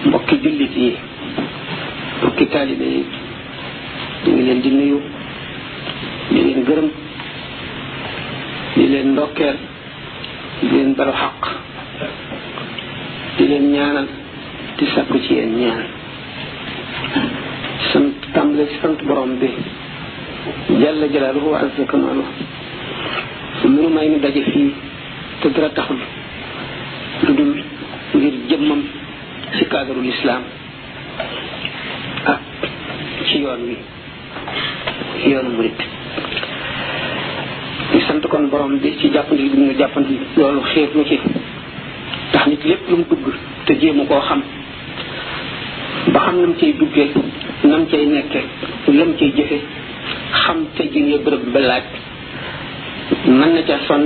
mbokki jullit yi mbokki taalibe yi ñu ngi leen di nuyu di leen gërëm di leen ndokkeel di leen balu xaq di leen ñaanal di sakku ci yéen ñaan sant tàmbale ci sant borom bi jalla jalaaluhu wa azza kamaaluhu mënu may nu daje fii te dara taxul lu dul ngir jëmmam ci cadre l'islam ak ci yoon wi yoonu murit ñu sant kon borom bi ci jàppandi bi ñu jàppandi loolu xeet nu ci tax nit lépp lu mu dugg te jéemu koo xam ba xam nam cay duggee nam cay nekke lam cay jëfe xam te jënee bërëb ba laaj mën na ca sonn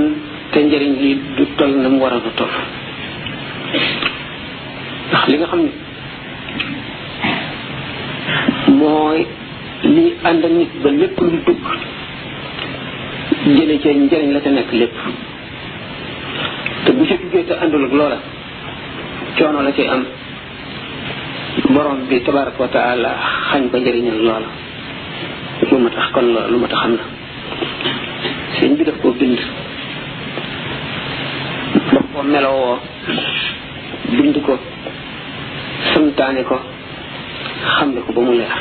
te njëriñ li du toll na mu war a toll ndax li nga xam ne mooy li ànd ak nit ba lépp lu mu dugg jële ca njëriñ la te nekk lépp te bu ca duggee te àndul ak loola coono la cay am borom bi tabaraka wa taala xañ ko njëriñal loola lu ma tax kon loola lu ma tax xam na sëñ bi daf koo bind daf koo melowoo bind ko santaane ko xamle ko ba mu leer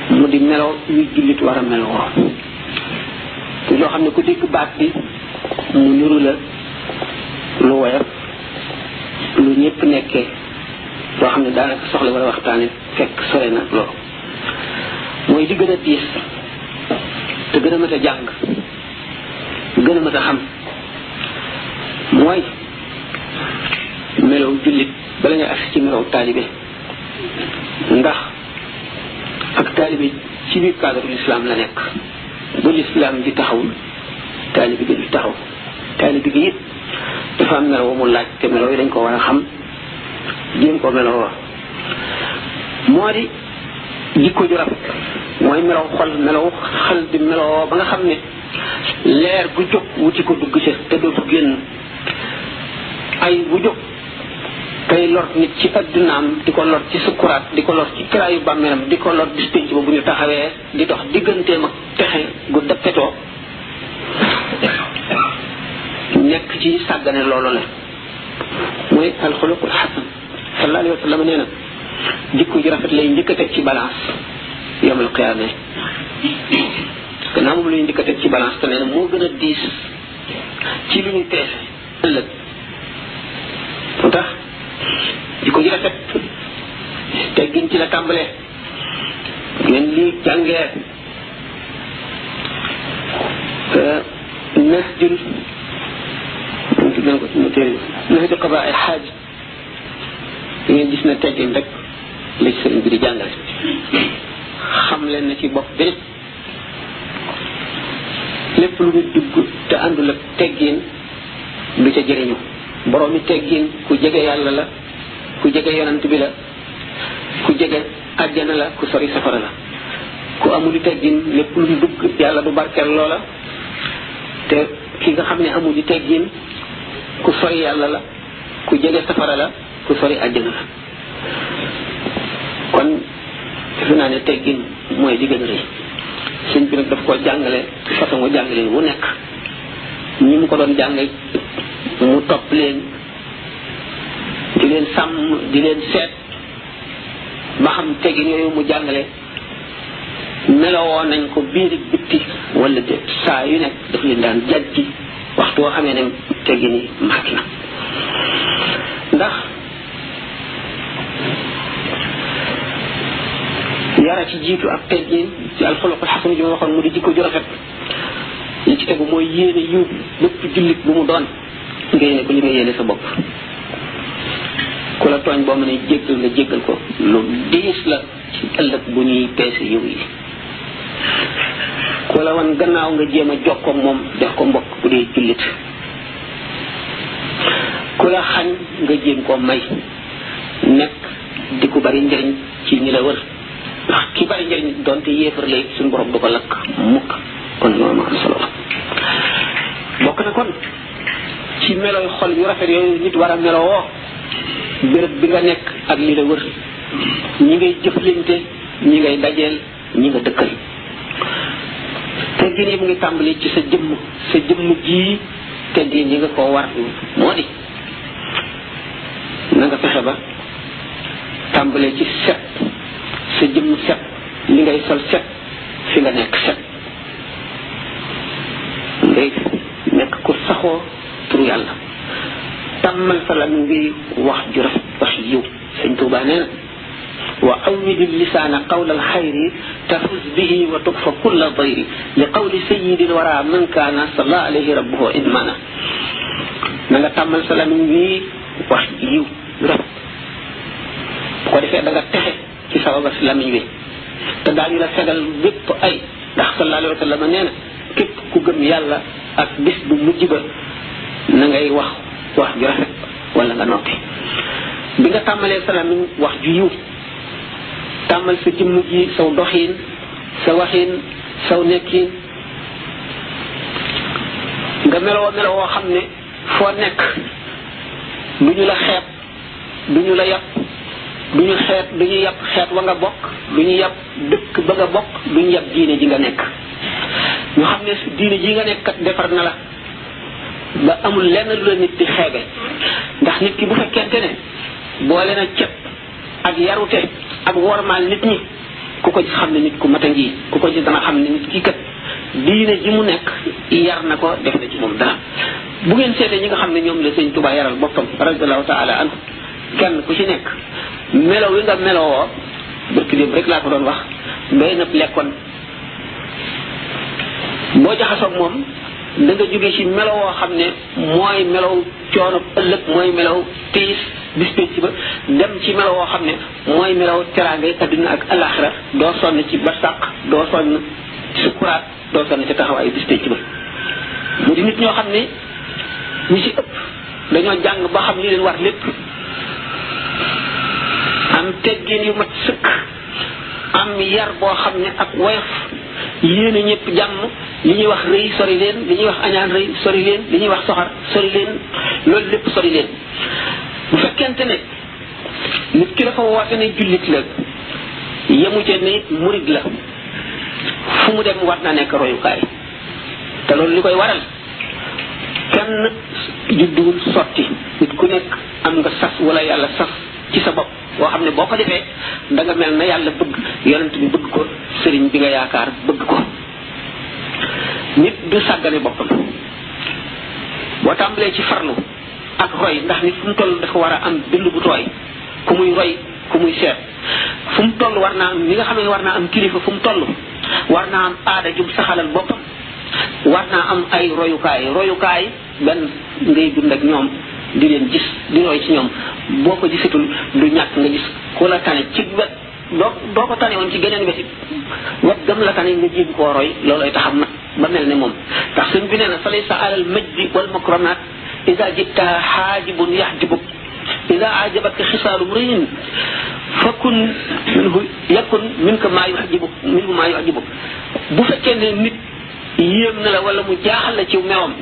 mu di melo yu jullit war a melowoo te loo xam ne ku dégg baat bi mu niru la lu woyof lu ñëpp nekkee loo xam ne daanaka soxla wala waxtaane fekk sore na loolu mooy di gën a diis te gën a mat a jàng gën a mat a xam mooy melow jullit bala nga agsi ci melow taalibe ndax ak taalibe ci biir cadre l'islam la nekk bu l'islam di taxawul taalibe gi di taxaw taalibe gi it dafa am melow mu laaj te melow yi dañ ko war a xam jéem ko meloo moo di jikko ju rafet mooy melaw xol melaw xel di meloo ba nga xam ne leer gu jóg wuti ko dugg ca te dootu génn ay bu jóg kay lor nit ci addunaam di ko lor ci sukkuraat di ko lor ci kiraayu bàmmeelam di ko lor bis pénc ba bu ñu taxawee di dox digganteem ak texe gu dappetoo nekk ci sàggane loolu la mooy alxuluqul xasan sallallahu alayhi wa sallam nee na jikko ju rafet lay njëkk a teg ci balance yawmal qiyaama gannaaw moom lay njëkk a teg ci balance te nee na moo gën a diis ci lu ñuy peese ëllëg moo tax jikko ju rafet teggin ci la tàmbalee ngeen lii jàngee nas jul ko suma téere nas di xaba ay xaaj da ngeen gis na teggin rek la ci sëriñ bi di jàngale xam leen na ci bopp bi lépp lu ñu dugg te àndul ak teggin du ca jëriñu boroomi teggin ku jege yàlla la ku jege yonant bi la ku jege àjjana la ku sori safara la ku amul teggin lépp lu ñu dugg yàlla du barkeel loola te ki nga xam ne amul teggin ku sori yàlla la ku jege safara la ku sori àjjana la kon defe naa ne teggin mooy di gën a rëy sëñ bi nag daf ko jàngale façon mu jàngale wu nekk ñi mu ko doon jàngale mu topp leen di leen sàmm di leen seet ba xam teggin yooyu mu jàngale melowoo nañ ko biir bitti wala déet saa yu nekk daf leen daan jàjji waxtu woo xamee ne teggin yi mat na ndax yara ci jiitu ak teggin ci alxuluqul xasan ji ma waxoon mu di jikko ju rafet li ci tegu mooy yéene yiw bépp jullit bu mu doon nga yéene ko li nga yéene sa bopp ku la tooñ boo mën a jéggal nga jéggal ko lu diis la ci ëllëg bu ñuy peese yiw yi ku la wan gannaaw nga jéem a jokkoo moom def ko mbokk bu dee jullit ku la xañ nga jéem koo may nekk di ku bari njëriñ ci ñi la wër ndax ki bari njëriñ doonte yéefar lay suñu borom du ko lakk mukk kon loolu am solo la bokk na kon ci meloy xol yu rafet yooyu nit war a melowoo béréb bi nga nekk ak li la wër ñi ngay jëflante ñi ngay dajeel ñi nga dëkkal teggin yi mu ngi tàmbali ci sa jëmm ji teggin yi nga ko war moo di na nga fexe ba tàmbalee ci set sa jëmm set li ngay sol set fi nga nekk set ngay nekk ku saxoo turu yàlla tàmmal sa la ngi wax ju rafet wax yiw sëñ Tuubaa nee na wa awwidi lisaana qawla alxayri tafuz bihi wa tukfa kulla dayri li qawli sayyidil wara man kaana salla alayhi rabbuhu inmana na nga tàmmal sa la ngi wax yiw rafet bu ko defee da nga texe ci sababa si lamiñ wi te daañu la fegal bépp ay ndax sallallahu alayhi wa sallam nee na képp ku gëm yàlla ak bis bu mujj ba na ngay wax ju rafet wala nga noppi bi nga tàmmalee sa lamiñ wax ju yiw tàmmal sa jëmm ji saw doxiin sa waxiin saw nekkiin nga meloo woo xam ne foo nekk du ñu la xeeb du ñu la yàpp du ñu yàpp xeet wa nga bokk du ñu yàpp dëkk ba nga bokk du ñu yàpp diine ji nga nekk ñu xam ne diine ji nga nekk kat defar na la ba amul lenn lu la nit di xeebe ndax nit ki bu fekkente ne boole na cet ak yarute ak wormaal nit ñi ku ko xam ne nit ku mat a ngi ku ko gis dana xam ne nit ki kat diine ji mu nekk yar na ko def na ci moom dara bu ngeen seetee ñi nga xam ne ñoom la sëñ Tuubaa yaral boppam radiyallahu taala anhu kenn ku ci nekk melo wi nga melowoo barki démb rek laa ko doon wax doy na lekkoon boo jaxasoog moom da nga jóge ci melowoo xam ne mooy melow coono ëllëg mooy melow tiis bis penc ba dem ci melowoo xam ne mooy melow teraangay adduna ak alaxira doo sonn ci barsàq doo sonn ci sukuraat doo sonn ci taxawaayu bis penc ba mu di nit ñoo xam ne ñi ci ëpp dañoo jàng ba xam li leen war lépp am teggin yu mat sëkk am yar boo xam ne ak woyof yéene ñëpp jàmm li ñuy wax rëy sori leen li ñuy wax añaan rëy sori leen li ñuy wax soxar sori leen loolu lépp sori leen bu fekkente ne nit ki dafa woote ne jullit la yemu ca ne it murid la fu mu dem war na nekk royukaay te loolu li koy waral kenn judduwul sotti nit ku nekk am nga sas wala yàlla sas ci sa bopp boo xam ne boo ko defee da nga mel na yàlla bëgg yonent bi bëgg ko sëriñ bi nga yaakaar bëgg ko nit du sàggane boppam boo tàmbalee ci farlu ak roy ndax nit fu mu toll dafa war a am bind bu tooy ku muy roy ku muy seet fu mu toll war naa am li nga xam ne war naa am kilifa fu mu toll war naa am aada jum saxalal boppam war naa am ay royukaay benn ngay dund ak ñoom di leen gis di roy ci ñoom boo ko gisatul du ñàkk nga gis ku la tane ci wet doo ko tane woon ci geneen wet wet gëm la tane nga jéem koo roy loolooy taxam nag ba mel ne moom ndax sëñ bi nee na fa laysa alal majdi wal makramat ida jibtaha xaajibun yaxjibuk ida ajabaka xisaalu mriin fakun minhu yakun minka maa yuxjibuk minhu maa yuxjibuk bu fekkee ne nit yéem na la wala mu jaaxal la ci mewam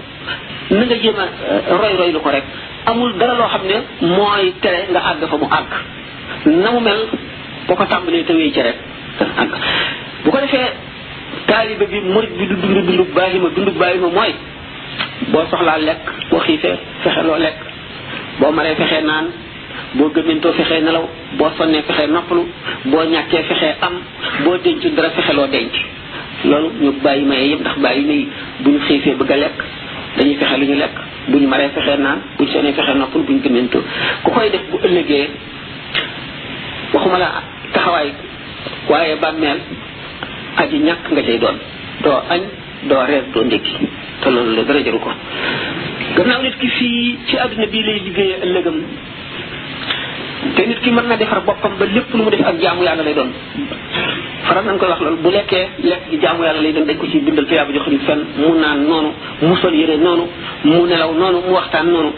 na nga jéem a roy lu ko rek amul dara loo xam ne mooy tere nga àgg fa mu àgg na mu mel boo ko tàmbalee tawee ci rek àgg bu ko defee taalibe bi murid bi du dundub baahima mooy boo soxlaa lekk boo xiifee fexe loo lekk boo maree fexee naan boo gëmentoo fexee nelaw boo sonnee fexee noppalu boo ñàkkee fexee am boo denc dara fexe loo denc loolu ñu bàyyi maye yëpp ndax bàyyi may bu ñu xiifee bëgg a lekk dañuy fexe lu ñu lekk bu ñu maree fexee naan bu ñu sonnee fexee noppalu bu ñu gëmentoo ku koy def bu ëllëgee waxuma la taxawaay waaye bàmmeel aji ñàkk nga cay doon doo añ doo reer doo ndékki te loolu la dara jaru ko gannaaw nit ki fii ci àdduna bii lay liggéeyee ëllëgam te nit ki mën na defar boppam ba lépp lu mu def ak jaamu yàlla lay doon faral nañ koy wax loolu bu lekkee lekk gi jaamu yàlla lay doon dañ ko ci bindal tuyaaba jox ñu fenn mu naan noonu mu sol yére noonu mu nelaw noonu mu waxtaan noonu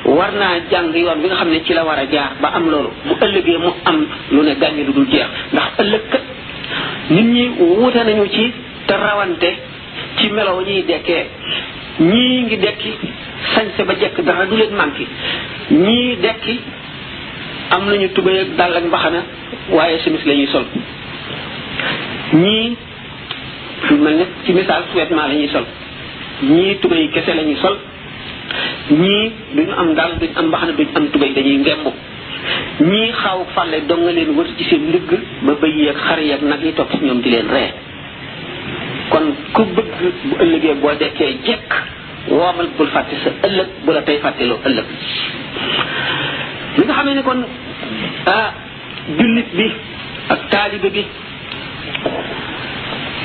war naa jàng yoon bi nga xam ne ci la war a jaar ba am loolu bu ëllëgee mu am lu ne gàññi lu dul jeex ndax ëllëg kat nit ñi wuute nañu ci te rawante ci melaw ñuy dekkee ñii ngi dekki sañse ba jekk dara du leen manqué ñii dekki am nañu tubéy ak dàll ak mbaxana waaye simis la ñuy sol ñii mel ne ci misaal vêtement la ñuy sol ñii tubéy kese la ñuy sol ñii duñu am dàll duñu am mbaxana duñu am tubéy dañuy ngembu ñii xaw fàlle dong nga leen wër ci seen ndigg ba bëy yi ak xar yi ak nag yi topp ci ñoom di leen ree kon ku bëgg bu ëllëgee boo dekkee jekk woomal bul fàtte sa ëllëg bu la tey fàtteloo ëllëg li nga xamee ne kon jullit bi ak taalibe bi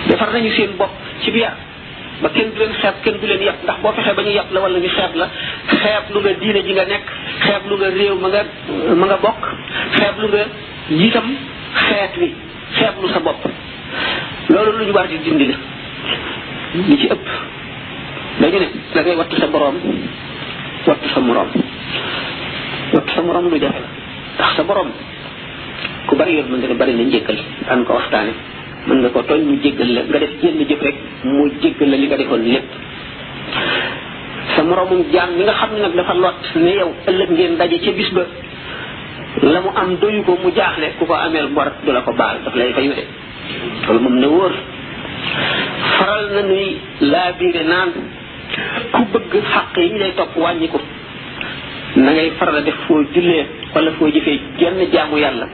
defar nañu seen bopp ci biir ba kenn du leen xeeb kenn du leen yàpp ndax boo fexee ba ñu yàpp la wala ñu xeeb la xeeb lu nga diine ji nga nekk xeeb lu nga réew ma nga bokk xeeb lu nga jiitam xeet wi xeeb lu sa bopp loolu lu ñu war di dindi la li ci ëpp dañu ne da ngay wattu sa boroom wattu sa moroom wattu sa moroom lu jafe la ndax sa boroom ku bari yoon mën nga ne bari na njéggal daan ko waxtaane mën nga ko tooñ mu jéggal la nga def jénn jëf rek mu jéggal la li nga defoon lépp sa moroomum jaam mi nga xam ne nag dafa lot ne yow ëllëg ngeen daje ca bis ba la mu am doyu ko mu jaaxle ku ko ameel bor du la ko baal daf lay fayu de loolu moom ne wóor faral na nuy laa biire naan ku bëgg xàq yi ñu lay topp wàññi ko na ngay faral a def foo jullee wala foo jëfee genn jaamu yàlla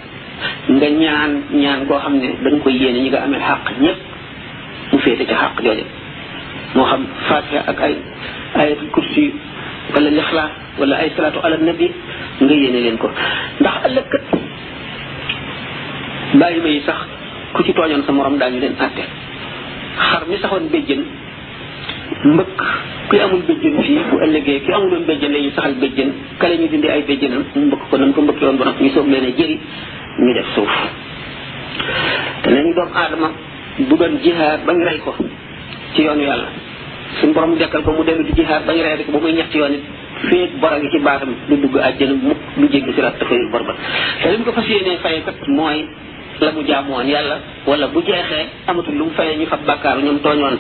nga ñaan goo xam ne da nga koy yéene ñi nga amee xàq ñëpp mu féete ca xàq jooje moo xam fatiha ak ay ayatul kursi wala lixlaas wala ay salaatu ala nabi nga yéene leen ko ndax ëllëg kat bàyyi ma yi sax ku ci tooñoon sa morom daañu leen àtte xar mi saxoon béjjën mbëkk kuy amul béjjën fii bu ëllëgee ki amuloon béjjën la ñuy saxal béjjën kale ñu dindi ay béjjënam mu mbëkk ko nam ko mbëkkee woon ba noppi ñu soog leen a jëri ñu def suuf te nañu doomu aadama bu doon jihaar bañ rey ko ci yoonu yàlla suñu borom dekkal ko mu dellu di jihaar bañ rey ko ba muy ñetti yoon it féeg bor a ngi ci baatam du dugg àjjana mukk du jéggi siraat te fayul bor ba te li mu ko fas yéenee faye kat mooy la mu jaamu woon yàlla wala bu jeexee amatul lu mu fayee ñu fab bàkkaaru ñoom tooñoon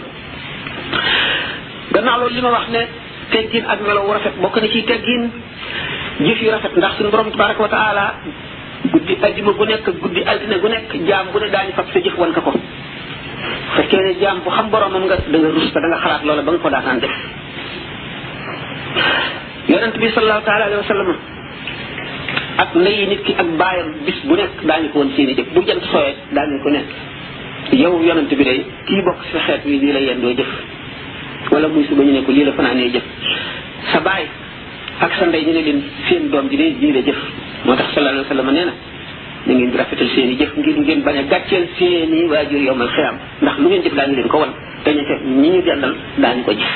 gannaaw loolu li ma wax ne teggin ak melo wu rafet bokk na ci teggin jëf yu rafet ndax suñu borom tabaraka wa taala guddi ajjuma gu nekk guddi altine gu nekk jaam bu ne daañu fab sa jëf wan ka ko fekkee ne jaam bu xam boromam nga da nga rus ko da nga xalaat loola ba nga ko daataan def yonent bi sallallahu taala alayhi wa sallam ak ndeyi nit ki ak baayam bis bu nekk daañu ko woon seeni jëf bu jant sooyee daañu ko nekk yow yonent bi day kii bokk si xeet wi lii la yendoo jëf wala muy suba ñu ne ko lii la fanaanee jëf sa baay ak sa ndey ñu ne leen seen doom ji day lii la jëf moo tax sallallahu alayhi wa sallam nee na da ngeen di rafetal seen i jëf ngir ngeen bañ a gàcceel seen i waajur yowmal xiyaam ndax lu ngeen jëf daañu leen ko wan te ñu fekk ñi ñu dendal daañu ko gis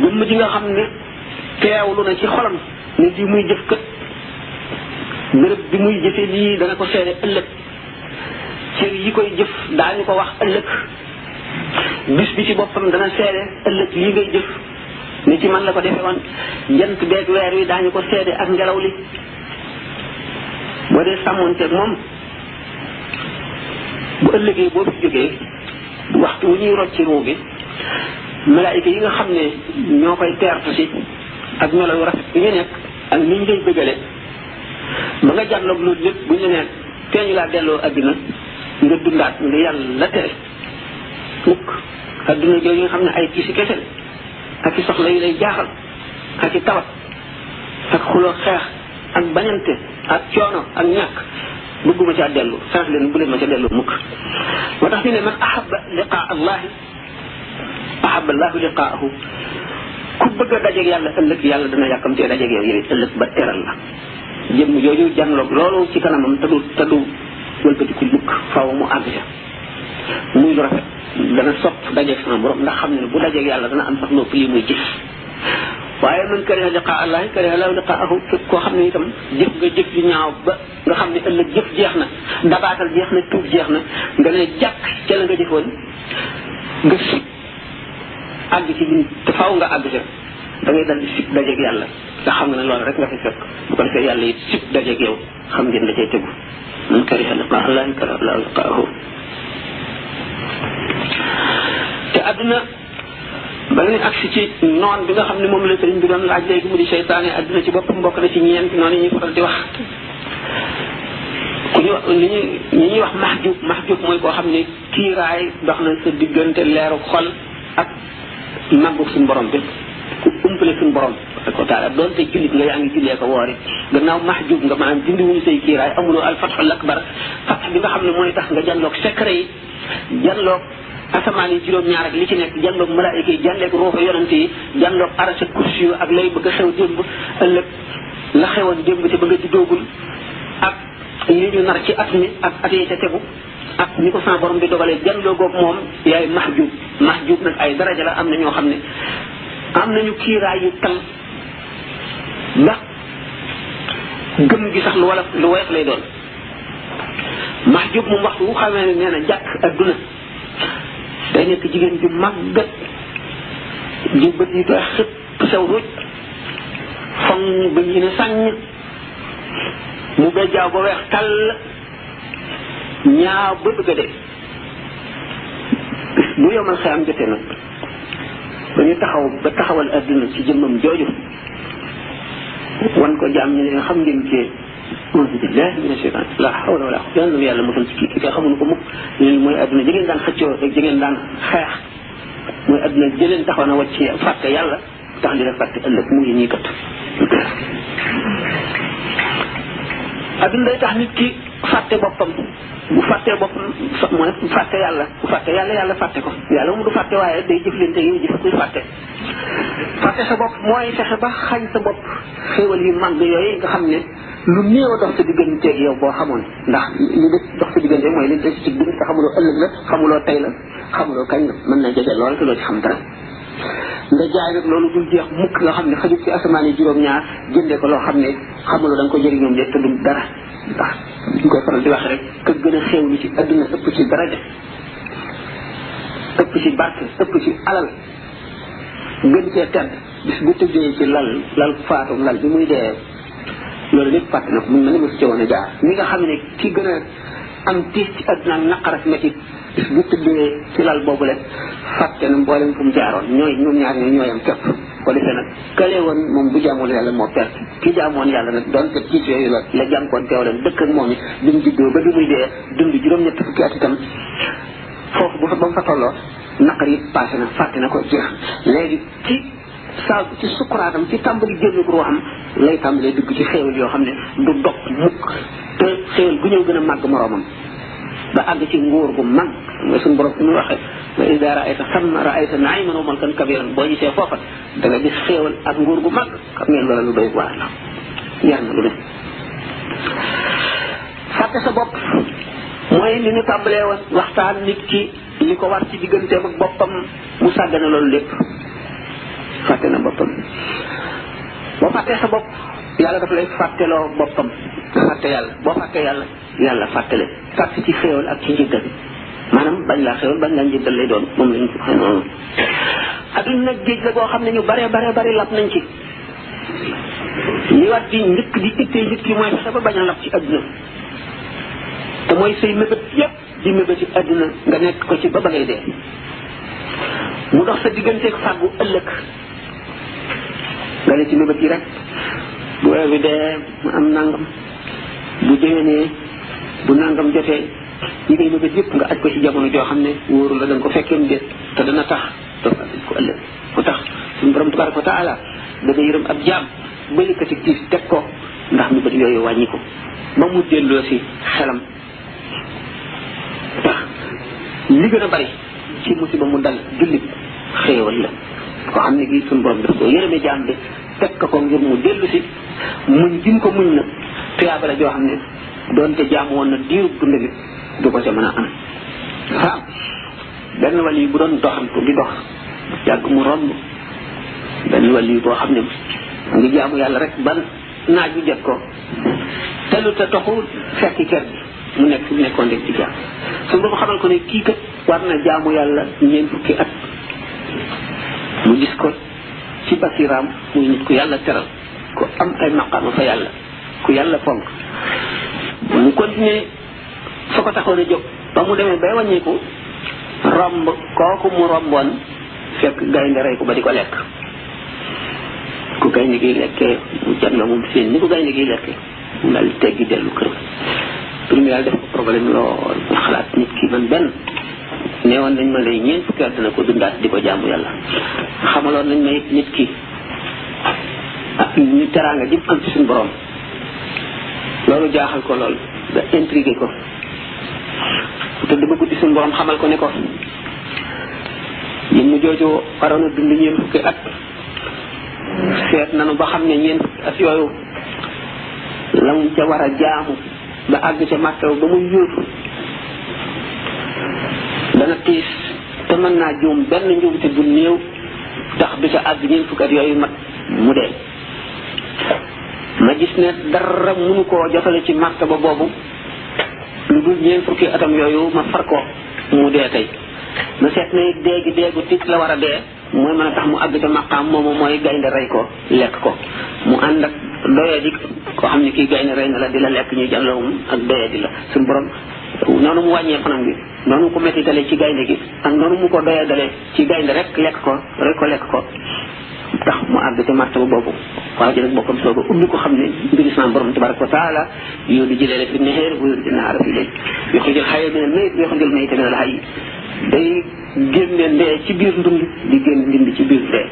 jëmm ji nga xam ne teewlu na ci xolam ne di muy jëf kat bërëb bi muy jëfe lii dana ko seede ëllëg cër yi koy jëf daañu ko wax ëllëg bis bi ci boppam dana seede ëllëg lii ngay jëf ni ci man la ko defee woon jant beeg weer wi daañu ko seede ak ngelaw li boo dee sàmmonteeg moom bu ëllëgee boo fi jógee waxtu wu ñuy rocc ci ruu bi malaayika yi nga xam ne ñoo koy teertu si ak melo yu rafet bi ñu nekk ak ni ñu lay bëggale ba nga jàlloog loolu lépp bu ñu ne teeñu laa delloo adduna nga dundaat nga yàlla tere mukk adduna jooju nga xam ne ay tiisi kese ak i soxla yu lay jaaxal ak i tawat ak xuloo xeex ak bañante ak coono ak ñàkk bëgguma caa dellu sax leen bu leen ma ca dellu mukk moo tax ñu ne man ahaba liqaa allahi ahaba allahu liqaahu ku bëgg a dajeeg yàlla ëllëg yàlla dana yàkkamtee dajeeg yow yéen ëllëg ba teral la jëmm jooju jànloog loolu ci kanamam te du wëlbatiku mukk faaw mu àgg ca muy lu rafet dana sopp dajeeg sama borom ndax xam ne bu dajeeg yàlla dana am sax lépp lii muy gis waaye man kariha liqaa allahi kariha allahu liqaahu képp koo xam ne itam jëf nga jëf ju ñaaw ba nga xam ne ëllëg jëf jeex na dabaatal jeex na tuub jeex na nga ne jàkk ca la nga jëfoon nga sib àgg ci ñun te faaw nga àgg ca da ngay dal di sib dajeeg yàlla nga xam nga ne loolu rek nga fi fekk bu ko defee yàlla it sib dajeeg yow xam ngeen da cay tegu man kariha liqaa allahi kariha allahu liqaahu te àdduna bala ñu agsi ci noon bi nga xam ne moom la sëriñ bi doon laaj léegi mu di seytaane adduna ci boppam bokk na ci ñeenti noonu yi ñuy faral di wax ku ñu wax ñi ñuy wax mahjub mooy koo xam ne kiiraay dox na sa diggante leeru xol ak màggu suñu borom bi ku umpale suñu borom ko taala doonte jullit nga yaa ngi jullee ko woori gannaaw mahjub nga maanaam dindi wuñu say kiiraay amuloo al fatxul akbar fatx bi nga xam ne mooy tax nga janloog secret yi janloog asamaan yi juróom-ñaar ak li ci nekk janloog malaayika yi janleeg ruuxa yonante yi janloog arasa kursi yu ak lay bëgg a xew démb ëllëg la xewoon démb ci ba nga juddoogul ak li ñu nar ci at mi ak at yi ca tegu ak ni ko sama borom di dogalee janloo googu moom yaay mahjub nag ay daraja la am na ñoo xam ne am nañu kiiraay yu tal ndax gëm gi sax lu woyof lay doon mahjub moom waxtu wu xamee ne nee na jàkk adduna day nekk jigéen ju màggat ju bët yi koy xëpp sew ruuj foŋ ba ñu ne sàññ mu bejjaaw ba weex tàll ñaaw ba bëgg a dee bu yomal xeyam jotee nag ba ñu taxawal adduna ci jëmmam jooju wan ko jaam ñu ne xam ngeen ci auzu billahi mina shaytan la hawla wala quwwata illa billah yàlla mosal ci kii xamuñu ko mukk ñu mooy adduna jigéen daan xëccoo rek jigéen daan xeex mooy adduna jëleen taxaw na wàcc fàtte yàlla tax di la fàtte ëllëg mu ngi ñii kat adduna day tax nit ki fàtte boppam bu fàttee boppam mooy fàtte yàlla bu fàtte yàlla fàtte ko yàlla mu du fàtte waaye day jëflante yow jëf kuy fàtte sa bopp mooy fexe ba xañ sa bopp xéewal yu màgg yooyu nga xam ne lu néew dox sa digganteeg yow boo xamoon ndax li des dox sa diggante mooy li des ci dund te xamuloo ëllëg la xamuloo tey la xamuloo kañ la mën na jege lool te doo ci xam dara nga jaay rek loolu dul jeex mukk nga xam ne xajut ci asamaan yi juróom-ñaar jëndee ko loo xam ne xamuloo da nga ko jëriñoom de te du dara ndax ñu koy faral di wax rek kër gën a xéewlu ci adduna ëpp ci daraja ëpp ci barke ëpp ci alal gën cee tedd bis bu tëddee ci lal faatum lal bi muy dee loolu lépp fàtte na ko mun na ne mosu ci woon a jaar ñi nga xam ne ki gën a am tiis ci adduna ak naqar ak métit bis bu tëddee ci lal boobu le fàtte na mboolem fu mu jaaroon ñoom ñaar ñooyam képp ko defee nag kële woon moom bu jaamoon yàlla moo perte ki jaamoon yàlla nag doonte tiis yooyu la jànkoon teew leen dëkk ak moom yi bi mu juddoo ba bi muy dee dund juróom-ñett fukki at itam foofu ba mu fa tolloo naqar yi passé na fàtte na ko jeex léegi ci sukkuraatam ci tàmbali génn ko ruuxam lay tàmbalee dugg ci xéewal yoo xam ne du dog mukk te xéewal gu ñëw gën a màgg moroomam ba àgg ci nguur gu mag nga suñu borom ñu waxee wa idaa ra'ayta samma ra'ayta na'iman wa mulkan kabiran boo gisee foofa da nga gis xéewal ak nguur gu mag xam ngeen loola lu doy waar la yar na lu ne fàtte sa bopp mooy li ñu tàmbalee woon waxtaan nit ki li ko war ci digganteem ak boppam mu sàggane loolu lépp fàtte na boppam boo fàttee sa bopp yàlla daf lay fàtteloo boppam fàtte yàlla boo fàttee yàlla fàttele fàtte ci xéewal ak ci njëggal maanaam bañ laa xéewal bañ laa njëggal lay doon moom lañu ko noonu adduna nag géej la boo xam ne ñu bare lap nañ ci li war di njëkk di ittee nit ki mooy fexe ba bañ a lap ci adduna te mooy say mébét yépp di mébét ci adduna nga nekk ko ci ba ngay dee mu dox sa digganteeg fàggu ëllëg nga ne ci mébét yi rek bu weer bi dee mu am nangam bu déwénee bu nangam jotee yi ngay mébét yëpp nga aj ko ci jamono joo xam ne wóoru la danga ko fekkeem déet te dana tax doo fàttali ko ëllëg mu tax suñu borom tabaraka wa taala dana yërëm ab jaam ba yëkkati tiis teg ko ndax mébét yooyu wàññi ko ba mu delloo si xelam tax li gën a bari ci musiba mu dal jullit xéewal la ko xam ne gi suñu borom daf ko yërëme jaam bi teg ko ngir mu dellu si muñ jim ko muñ na tuyaaba la joo xam ne doonte jaam woon na diirub dund bi du ko ca mën a am waaw benn wàll yi bu doon doxantu di dox yàgg mu romb benn wàll yi boo xam ne mu ngi jaamu yàlla rek ban naaj bi jot ko telu te toxu fekki kër bi mu nekk fi mu nekkoon rek ci jaam suñu borom xamal ko ne kii kat war na jaamu yàlla ñeent fukki at mu gis ko ci basiraam muy nit ku yàlla teral ku am ay maqaama fa yàlla ku yàlla fonk mu continuer fa ko taxoon a jóg ba mu demee bay wàññeeku romb kooku mu romboon fekk gaynde rey ko ba di ko lekk ku gaynde gi lekkee mu janloo moom seen ni ko gaynde gi lekkee mu daal teggi dellu kër pour mu daal def ko problème lool xalaat nit ki man benn neewoon nañ ma lay ñeent fukki at dina ko dundaat di ko jaamu yàlla xamaloon nañ ma it nit ki ak ñu teraanga jëm am ci suñu borom loolu jaaxal ko lool ba intrigué ko te dama guddi suñu borom xamal ko ne ko jëmm jooju waroon a dund ñeent fukki at seet nanu ba xam ne ñeent fukki at yooyu la mu ca war a jaamu ba àgg ca martaw ba muy yóotu dana tiis te mën naa juum benn njuumte bu néew tax du ca àgg ñeent fukki at yooyu mat mu dee ma gis ne dara mënu koo jotale ci martaba boobu lu dul ñeent fukki atam yooyu ma far ko mu dee tey ma seet ne déegi déegu tit la war a dee mooy mën a tax mu àgg ca maqaam moomu mooy gaynde rey ko lekk ko mu ànd ak doyee di koo xam ne kii gaynde rey na la di la lekk ñuy jàllawum ak doyee di la suñu borom noonu mu wàññee fanam bi noonu mu ko mettitale ci gaynde gi ak noonu mu ko doyee dale ci gaynde rek lekk ko tax mu àgg ca martaba boobu waaye ji nag bokkam sooga ubbi ko xam ne mbiri sama borom tabaraka wa taala yooyu di jëlee fi neheer bu yooyu di naara fi léegi yoxrijul hayya minal mayyit yoxrijul mayyita minal hayy day génne ndee ci biir ndund di génn ndind ci biir ndee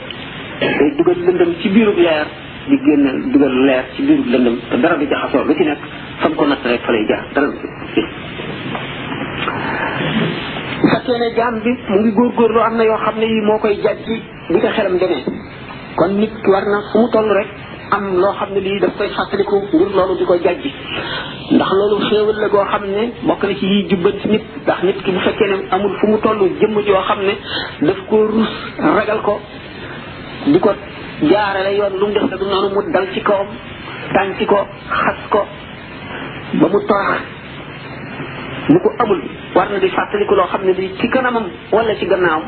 day dugal lëndëm ci biirub leer di génn dugal leer ci biirub lëndëm te dara du jaxasoo lu ci nekk fam ko natt rek fa lay jaar dara du fekkee ne jaam bi mu ngi góorgóorlu am na yoo xam ne yi moo koy jàjji bi ko xelam demee kon nit ki war na fu mu toll rek am loo xam ne lii daf koy fàttaliku ngir loolu di ko jàjji ndax loolu xéewal la goo xam ne bokk na ci yiy jubbanti nit ndax nit ki bu fekkee ne amul fu mu toll jëmm joo xam ne daf ko rus ragal ko di ko jaarale yoon lu mu def du noonu mu dal ci kawam tànci ko xas ko ba mu torox bu ko amul war na di fàttaliku loo xam ne di ci kanamam wala ci gannaawam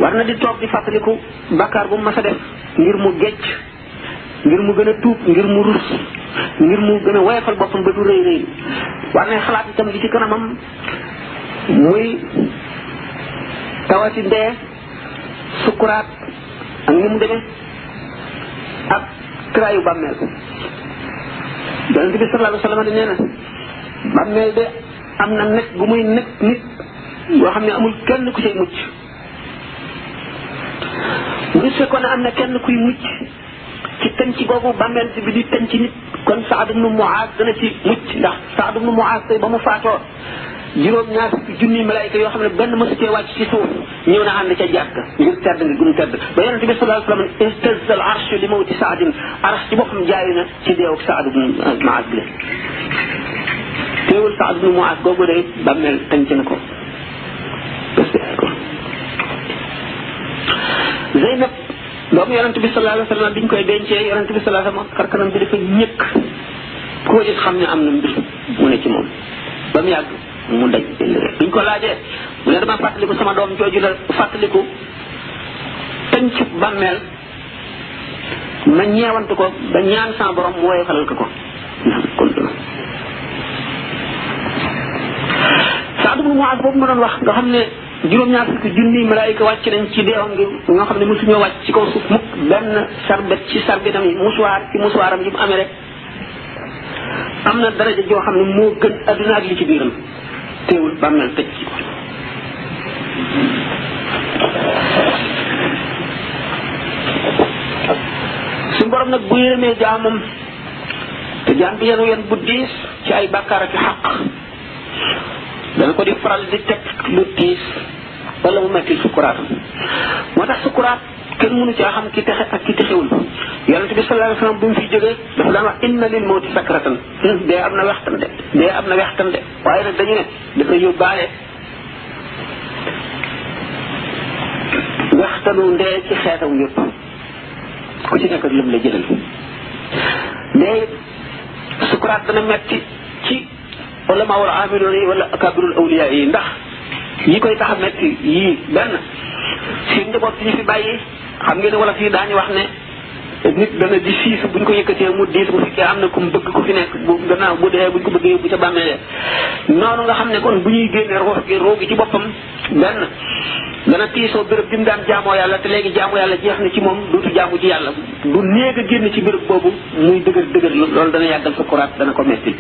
war na di toog di fàttaliku bàkkaar bu mu mas a def ngir mu gecc ngir mu gën a tuub ngir mu rus ngir mu gën a woyofal boppam ba du rëy rëy war na xalaat itam li ci kanamam muy tawati ndee sukkuraat ak ni mu demee ak kiraayu bàmmeel yonent bi sallallahu alayhi wa sallam nee na bàmmeel de am na nekk bu muy nekk nit yoo xam ne amul kenn ku cay mucc bu fekkoon ne am na kenn kuy mucc ci tënc boobu bàmmeel bi di tënc nit kon Saad ibnu Muaaz dana ci mucc ndax Saad ibnu Muaaz tey ba mu faatoo juróom-ñaar junni malaayika yoo xam ne benn mësu cee wàcc ci suuf ñëw na ànd ca jàkk ngir tedd nga gunu tedd ba yonente bi sallallahu alayhi wa sallam istazza al arsh li mawti Saadin arsh ci boppam jaayu na ci deewuk Saad ibnu Muaaz bi teewul Saad ibnu Muaaz googu de bàmmeel tënc na ko Zeynab doomu yonente bi sallallahu alayhi wa sallam biñ koy dencee yonente bi sallallahu alayhi wa sallam karkanam bi dafa ñëkk koo gis xam ne am na mbir mu ne ci moom ba mu yàgg mu daj biñ ko laajee mu ne dama fàttaliku sama doom jooju la fàttaliku tëncu bàmmeel ma ñeewantu ko ba ñaan sama borom mu woye falal ko Saad ibnu Muaaz boobu ma doon wax nga xam ne juróom-ñaar fukki junni malaayika wàcc nañ ci deewam gi nga xam ne mosuñoo wàcc ci kaw suuf mukk benn sarbet ci sarbetam yi musuwaar ci musuwaaram yi mu amee rek am na daraja joo xam ne moo gën adduna ak li ci biiram teewul bàmmeel tëj ci ko suñu borom nag bu yërëmee jaamam te jaam bi yenu yen bu diis ci ay bàkkaar ak xaq dana ko di faral di teg lu tiis wala mu metti sukkuraatam moo tax sukkuraat kenn mënu caa xam ki texe ak ki texewul yonent bi sallallahu alayhi wa sallam bu mu fi jógee dafa daan wax inna lil mawti sakratan dee am na wextan de dee am na wextan de waaye nag dañu ne dafa yóbbaale wextanu ndee ci xeetam yëpp ku ci nekk ak lëm la jëlal dee sukkuraat dana metti ci ulama wala amiloon yi wala akabirul awliya yi ndax yi koy tax a metti yii benn si njaboot si ñu fi bàyyi xam ngeen ne wala fii daañu wax ne nit dana di siis buñ ko yëkkatee mu diis bu fekkee am na ku mu bëgg ku fi nekk bu gannaaw bu dee buñ ko bëggee bu ca bàmmeelee noonu nga xam ne kon bu ñuy génnee roo gi ci boppam benn dana tiisoo béréb bi mu daan jaamoo yàlla te léegi jaamu yàlla jeex na ci moom dootu jaamu ci yàlla du néeg a génn ci béréb boobu muy dëgër loolu dana yàggal sukuraat dana ko metti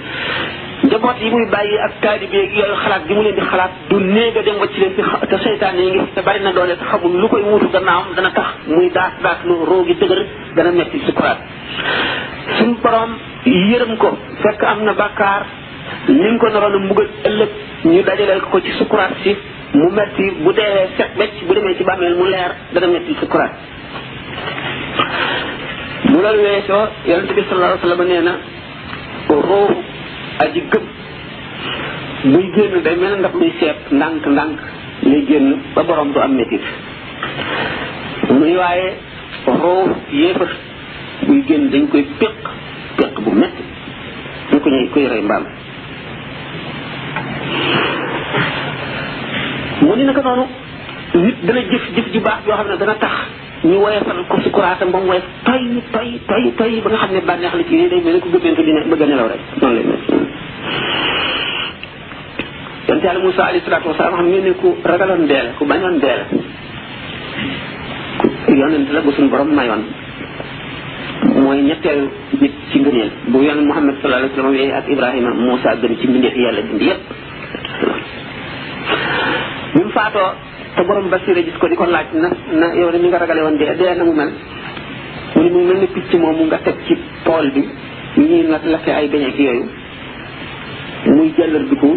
njaboot yi muy bàyyi ak taalibe yi yooyu xalaat gi mu leen di xalaat du néeg a dem wacc leen te seytaane yi ngi te bari na doole te xamul lu koy wuutu gannaawam dana tax muy daas lu roo gi dëgër dana metti sukuraat suñu borom yërëm ko fekk am na bàkkaar ni nga ko naroon a mbugal ëllëg ñu dajaleel ko ci sukuraat si mu metti bu dee set becc bu demee ci bàmmeel mu leer dana metti sukuraat mu loolu weesoo yonent bi sallallahu alayhi wa sallam nee na roohu aji gëm buy génn day mel ndax luy seet ndànk lay génn ba borom du am métit muy waaye roohu yéefar buy génn dañ koy péq bu metti ñu ko ñuy koy rey mbaam mu ni naka noonu nit dana jëf ju baax yoo xam ne dana tax ñu woyefal ko sukuraatam ba mu woyef toy ba nga xam ne bànneex la ci day mel ne ko gëmmentu dina bëgg a nelaw rek noonu lay mel yonent Yàlla Muusaa alayhi salaatu wasalaam xam ngeen ne ku ragaloon dee la ku bañoon dee la ku yonent la bu suñu borom mayoon mooy ñetteelu nit ci ngëneel bu yonent Muhammad sallallahu alayhi wa sallam yooyu ak Ibrahima Muusaa gën ci mbindeef yàlla dindi yépp bi mu faatoo te borom basira gis ko di ko laaj na yow de mi nga ragale woon dee na mu mel mu ni mu mel ni picc moomu nga teg ci tool bi ñuy nag lakke ay beñeek yooyu muy jëllar bi ko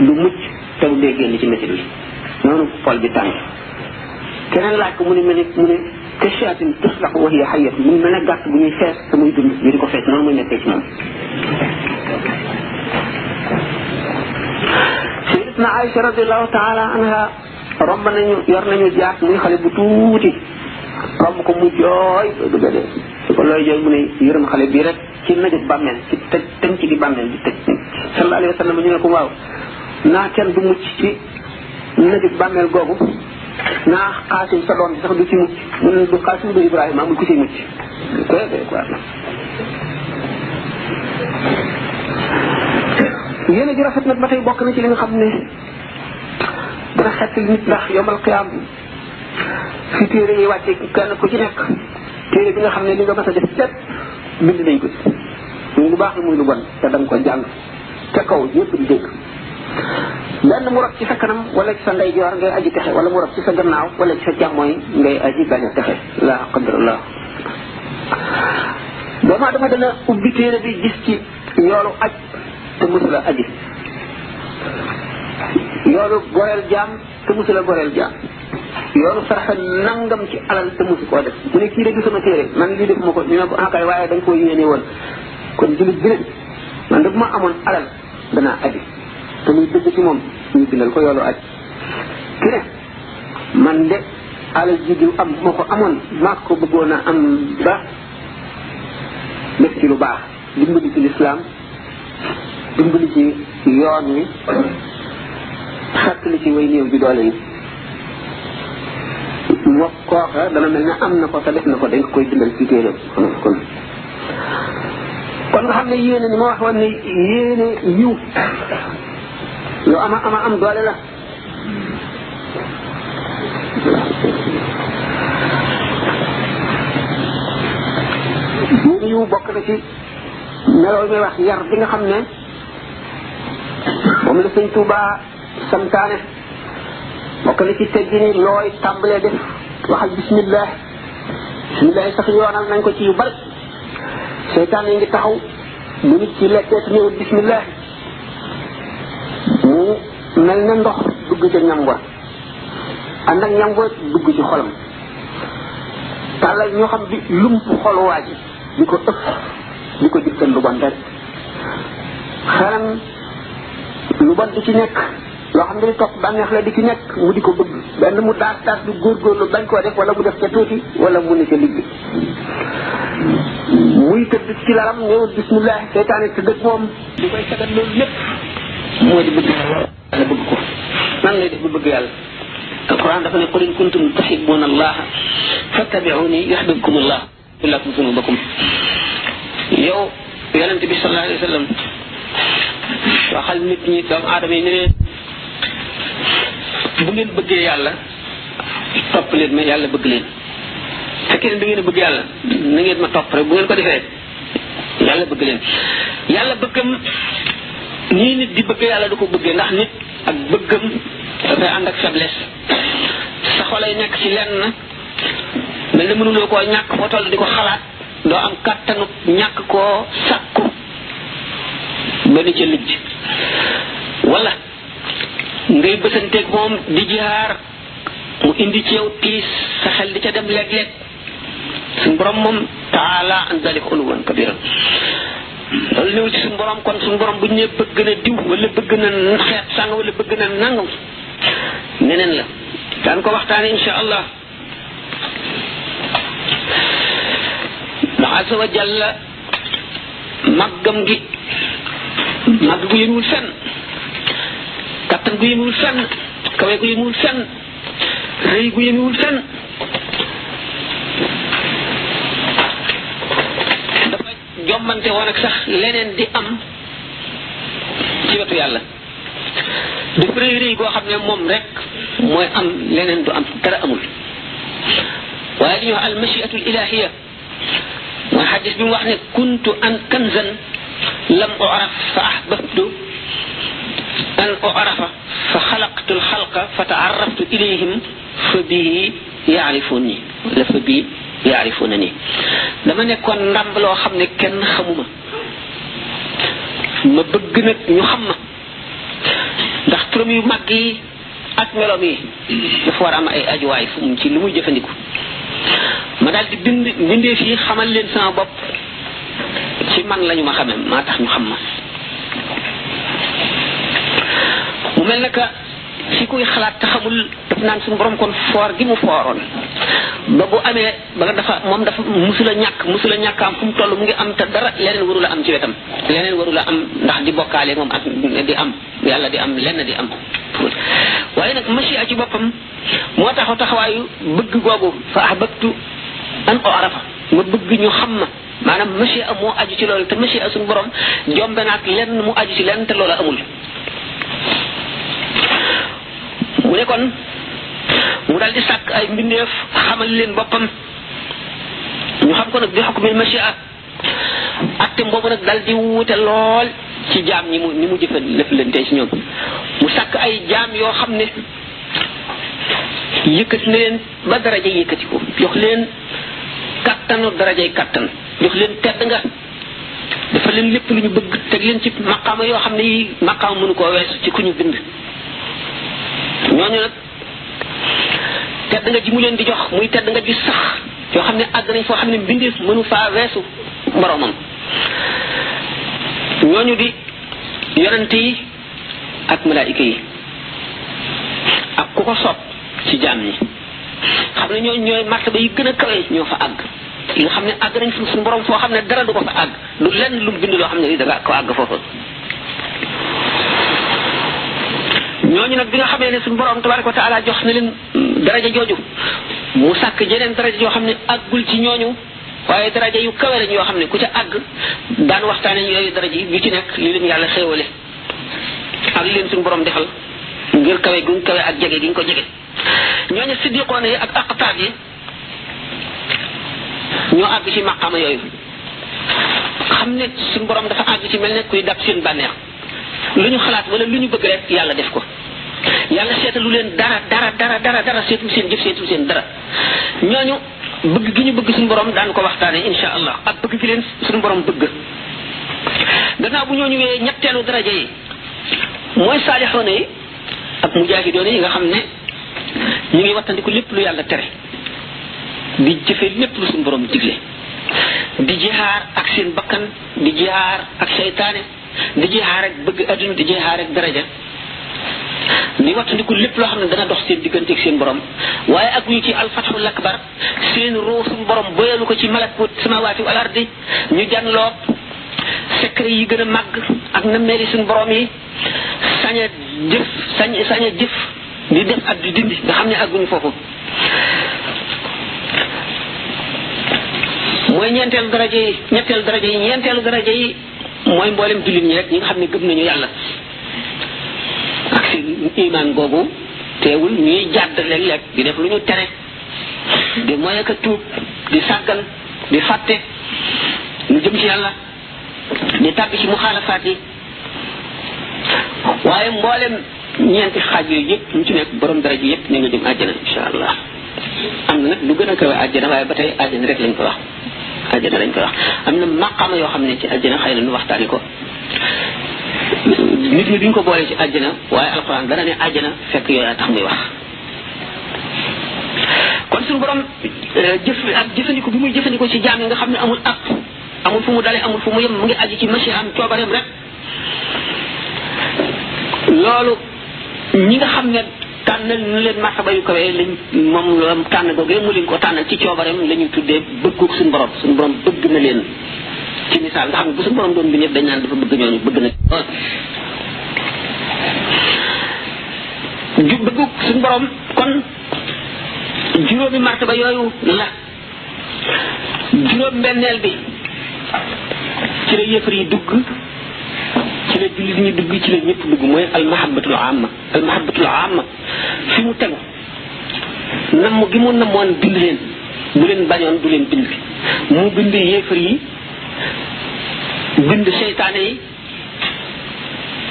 lu mucc te bu dee génn ci métit bi noonu tool bi tàng keneen laaj ko mu ne kashaatin tuslaxu wa hiya hayyatun mu mel ne gàtt bu ñuy fees te muy dund ñu di ko fees noonu muy nekkee ci moom Sayyidatuna Aïcha radiyallahu taala anha romb nañu yor nañu jaat muy xale bu tuuti romb ko mu jooy du ga dee su ko looy jooy mu ne yërëm xale bii rek ci najub bàmmeel ci tëj ci di bàmmeel di tëj sallallahu alayhi wa sallam ñu ne ko waaw naa kenn du mucc ci najub bàmmeel googu naa Xaasim sa doom bi sax du ci mucc mu ne du Xaasim du Ibrahima amul ku ci mucc quoi yéen a ji rafet nag ba tey bokk na ci li nga xam ne dana xettali nit ndax yomal qiyaam fi téere yi wàcce kenn ku ci nekk téere bi nga xam ne li nga mas a def lépp bind nañ ko ci muy lu baax la muy lu bon te da nga ko jàng ca kaw ñëpp di dégg benn mu rob ci sa kanam wala ci sa ndeyjoor ngay aji texe wala mu rob ci sa gannaaw wala ci sa càmmooñ ngay aji bañ a texe la qadrallah doomu adama dana ubbi téere bi gis ci yoolu aj te musula aji yoolu goreel jaam te musula goreel jaam yoolu saraxa nangam ci alal te musu koo def mu ne kii de gisuma téere man lii defuma ko ñu ne ko akay waaye da nga koo yéene woon kon jullit bi ne man de bu ma amoon alal danaa aji te muy dëgg ci moom ñu bindal ko yoolu aj ki ne man de alal ji diw am moo ko amoon maa ko bëggoon a am ba def ci lu baax dimbali ci lislaam dimbali ci yoon wi xattali ci way néew bi doole yi moo kooka dana mel ne am na ko te def na ko dañ ko koy bindal ci téere kon nga xam ne yéene ni ma wax woon ne yéene yiw lu am doole la yéene yiw bokk na ci meloo may wax yar bi nga xam ne moom la sëñ Tuubaa santaane bokk na ci teggi ni looy tàmbalee def waxal bismillah sax yoonal nañ ko ci yu bari seytaan yi ngi taxaw bu nit ci lekkee te ñëwul bismillah mu mel ne ndox dugg ca ñam wa ànd ak ñam wa dugg ci xolam tàllal ñoo xam di lump xol waa ji di ko ëpp di ko jëkkal lu bon rek xelam lu bon di ci nekk loo xam ne topp bànneex la di ci nekk mu di ko bëgg benn mu daas du góorgóorlu bañ koo def wala mu def ca tuuti wala mu ne ca ligg muy tëdd ci laram ñëwul bismillah seytaane tëdd ak moom di koy sagal loolu lépp moo di bëgg yàlla bëgg ko nan lay def bu bëgg yàlla alquran dafa ne qul in kuntum tuhibbuna allaha fattabi'uni yuhibbukum allah yaghfir lakum dhunubakum. yow yonent bi sallallahu alayhi wa sallam waxal nit ñi doomu aadama yi ne leen bu ngeen bëggee yàlla topp leen mais yàlla bëgg leen. fekkee ne da ngeen a bëgg yàlla na ngeen ma topp rek bu ngeen ko defee yàlla bëgg leen. yàlla bëggam nii nit di bëgg yàlla du ko bëggee ndax nit ak bëggam dafay ànd ak faiblesse. sa xolay nekk ci lenn mel na mënuloo koo ñàkk foo toll di ko xalaat doo am kàttanu ñàkk koo sàkku ba ni ca lijj wala ngay bësanteeg moom di jihaar mu indi ci yow tiis sa xel di ca dem léeg-léeg suñu borom moom taala an zalika uluwan kabira loolu néew ci suñu borom kon suñu borom bu ñu nee bëgg na diw wala bëgg na xeet sàng wala bëgg na nangam neneen la daan ko waxtaane insha allah. ndax azza wa jalla màggam gi màgg gu yëmuwul fenn kattan gu yëmuwul fenn kawe gu yëmuwul fenn rëy gu yëmuwul fenn dafa jommante woon ak sax leneen di am ci wetu yàlla dafa rëy rëy goo xam ne moom rek mooy am leneen du am dara amul. waaye li ñuy wax al machiatul ilahiya mooy xadis bi mu wax ne kuntu an kanzan lam uraf fa ahbabtu an urafa fa xalaqtu alxalqa fa taaraftu ilayhim fa bii yaarifuni wala fa bii yaarifuna ni dama nekkoon ndàmb loo xam ne kenn xamuma ma bëgg nag ñu xam ma ndax turam yu màgg yi ak meloom yi dafa war a am ay ajuwaay fu mu ci lu muy jëfandiku ma daal di bindee fii xamal leen sama bopp ci man lañu ma xamee maa tax ñu xam ma. mu mel ne que fi kuy xalaat te xamul daf naan suñu borom kon foor gi mu fooroon ba bu amee ba nga dafa moom dafa musula ñàkk am fu mu toll mu ngi am te dara leneen waru la am ci wetam leneen waru la am ndax di bokkaale moom ak di am yàlla di am lenn di am. waaye nag machia ci boppam moo taxaw taxawaayu bëgg googu fa ahbabtu an urafa ma bëgg ñu xam ma maanaam machia moo aju ci loolu te machia suñu borom jombe naag lenn mu aju ci lenn te loolu amul. mu ne kon mu daal di sàkk ay mbindeef xamal leen boppam ñu xam ko nag bi hukmil machia atte boobu nag daal di wuute lool ci jaam ni mu jëfandikoo ci ñoom. mu sàkk ay jaam yoo xam ne yëkkati na leen ba daraja yëkkati ko jox leen kattanu darajay kattan jox leen tedd nga dafa leen lépp lu ñu bëgg teg leen ci maqaama yoo xam ne yi maqaama mënu koo weesu ci ku ñu bind. ñooñu nag tedd nga ji mu leen di jox muy tedd nga ji sax yoo xam ne àgg nañ foo xam ne mbindeef mënu faa weesu boromam. ñooñu di yonent yi ak malaayika yi ak ku ko soob ci jaam ñi xam ne ñooy martaba yi gën a kawe ñoo fa àgg yi nga xam ne àgg nañ suñu borom foo xam ne dara du ko fa àgg lu lenn lu mu bind loo xam ne da nga ko àgg foofu. ñooñu nag bi nga xamee ne suñu borom tabaraka wa taala jox na leen daraja jooju mu sàkk jeneen daraja yoo xam ne àggul ci ñooñu waaye daraja yu kawe lañ yoo xam ne ku ca àgg daan waxtaane yooyu daraja yi ci nekk li leen yàlla xéewale ak li leen suñu borom defal ngir kawe guñ kawe ak jege gi ñu ko jege. ñooñu siddiqoone yi ak aqtaab yi ñoo àgg ci maqaama yooyu xam ne suñu borom dafa àgg ci mel ne kuy dab seen bànneex lu ñu xalaat wala lu ñu bëgg rek yàlla def ko. yàlla seetalu leen dara seetul seen jëf seetul seen dara. ñooñu bëgg gi ñu bëgg suñu borom daan ko waxtaane insha allah ak bëgg gi leen suñu borom bëgg. gannaaw bu ñooñu wee ñetteelu daraja yi mooy saalixoona yi ak mujaahidoona yi nga xam ne ñu ngi wattandiku lépp lu yàlla tere di jëfe lépp lu suñu borom digle di jihaar ak seen bakkan di jihaar ak seytaane di jihaar ak bëgg adduna di jihaar ak daraja di wattandiku lépp loo xam ne dana dox seen diggante ak seen borom waaye ak ñu ci alfathul akbar seen roo suñu borom boyalu ko ci malakut samawaati wal ardi ñu janloog secret yi gën a màgg ak na meeli suñu borom yi sañ a jëf di def ak di dindi nga xam ne àgguñu foofu. mooy ñeenteelu daraja yi ñetteelu daraja yi ñeenteelu daraja yi mooy mboolem jullit ñi rek ñi nga xam ne gëm nañu yàlla ak seen iman googu teewul ñuy jàdd léeg-léeg di def lu ñu tere di moy ak a tuub di sàggal di fàtte ñu jëm ci yàlla di tàbbi ci muxaalafaat yi waaye mboolem ñeenti xaaj yooyu yëpp ñu ci nekk borom daraja yëpp ñu nga jëm àjjana insha allah am na nag lu gën a kawe àjjana waaye ba tey àjjana rek lañ ko wax àjjana lañ ko wax am na maqama yoo xam ne ci àjjana xëy na nu waxtaani ko nit ñi duñ ko boole ci àjjana waaye alxuraan dana ne àjjana fekk yooyaa tax muy wax kon suñu borom jëfandiko bi muy jëfandikoo ci jaam yi nga xam ne amul ab amul fu mu dale amul fu mu yem mu ngi aji ci machi am coobareem rek loolu ñi nga xam ne tànnal ñu leen martaba yu kawe lañ moom la tànn googee mu leen ko tànnal ci coobareem la ñu tuddee bëggoog suñu borom bëgg na leen ci misaal nga xam ne bu suñu borom doon bi ñëpp dañ naan dafa bëgg ñooñu bëgg na bëggoog suñu borom kon juróomi martaba yooyu la juróom benneel bi ci la yëfar yi dugg ci la jullit ñi dugg ci la ñëpp dugg mooy almahabatul amma fi mu tegu namm gi mu namoon bind leen bu leen bañoon du leen bind mu bind yéefar yi bind seytaane yi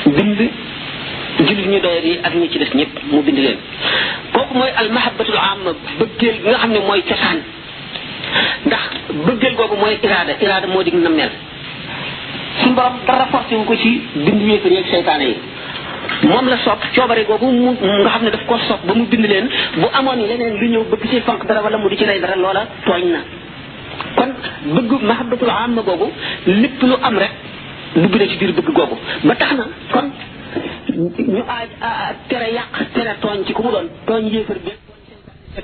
bind jullit ñu doyar yi ak ñi ci des ñëpp mu bind leen kooku mooy almahabatul amma bëggeel gi nga xam ne mooy cosaan ndax bëggeel googu mooy iraada moo dig nammeel suñu borom dara forcé wu ko ci bind yéefar yi ak seytaane yi moom la sopp coobare googu mu nga xam ne daf ko sopp ba mu bind leen bu amoon leneen lu ñëw bëgg ci fonk dara wala mu di ci rey dara loola tooñ na kon bëgg mahabbatul amma googu lépp lu am rek dugg na ci biir bëgg googu ba tax na kon ñu tere yàq tere tooñ ci ku mu doon tooñ yéefar bi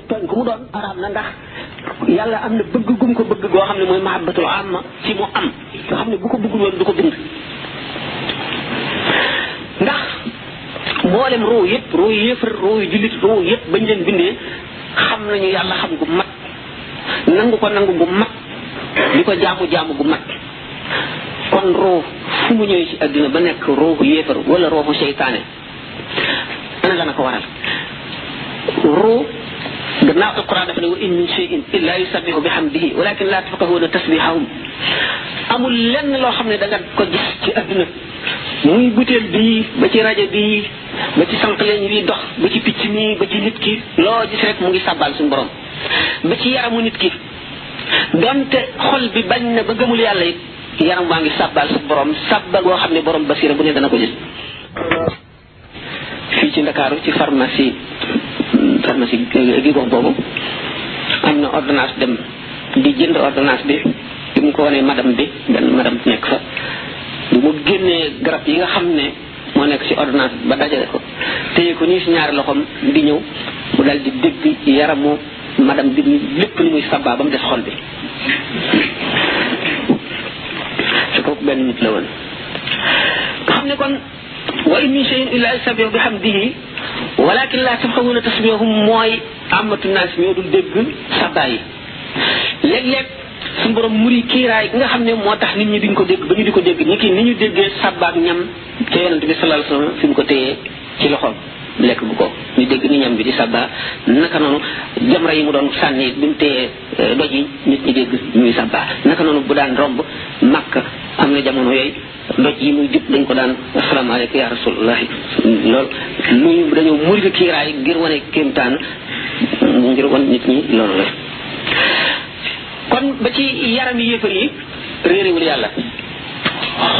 tooñ ku mu doon araam na ndax yàlla am na bëgg gum ko bëgg goo xam ne mooy mahabbatul amma ci mu am nga xam ne bu ko bëggul woon du ko bind ndax mboolem ruu yëpp ruu yéefar ruu jullit ruu yëpp bañ leen bindee xam nañu yàlla xam gu mat nangu ko nangu gu mat di ko jaamu gu mat kon ruu fu mu ñëwee ci àddina ba nekk ruuxu yéefar wala ruuxu seytaane ana la na ko waral ruu gannaaw alquran dafa ne wa in min shay'in illa yusabbihu bihamdihi walakin la tafqahuna tasbihahum amul lenn loo xam ne da nga ko gis ci àdduna muy butéel bii ba ci rajo bii ba ci sànq leen yi dox ba ci picc mi ba ci nit ki loo gis rek mu ngi sàbbaal suñu borom ba ci yaramu nit ki donte xol bi bañ na ba gëmul yàlla it yaram waa ngi sàbbaal suñu borom sàbbal boo xam ne borom basira bu ne dana ko gis fii ci Ndakaaru ci pharmacie gi gox boobu am na ordonnance dem di jënd ordonnance bi mu ko wanee madame bi benn madame nekk fa bu mu génnee garab yi nga xam ne moo nekk ci ordonnance ba dajale ko téye ko nii ci ñaari loxoom di ñëw mu dal di dégg yaramu madame bi lépp ni muy sabba ba mu des xol bi su kooku benn nit la woon nga xam ne kon wa in min shay'in illa yusabbihu bihamdihi walakin la tafqahuna tasbihahum mooy amatu naas ñoo dul dégg sabba yi léeg-léeg suñu borom muri kiiraay gi nga xam ne moo tax nit ñi duñ ko dégg ba ñu di ko dégg ni ñu déggee sabbaak ñam ca yonent bi sallallahu alayhi wasallam fi mu ko téyee ci loxoom lekk bu ko ñu dégg ni ñam bi di sabba naka noonu jamra yi mu doon sànni bi mu téyee doj yi nit ñi dégg ñuy sabba naka noonu bu daan romb Makka am na jamono yooyu doj yi muy jub dañ ko daan asalaamaaleykum ya rasulullahi loolu luñu dañoo muri kiiraay ngir wane kéemtaan ngir wan nit ñi loolu la kon ba ci yaram yi yéefar yi réerewul yàlla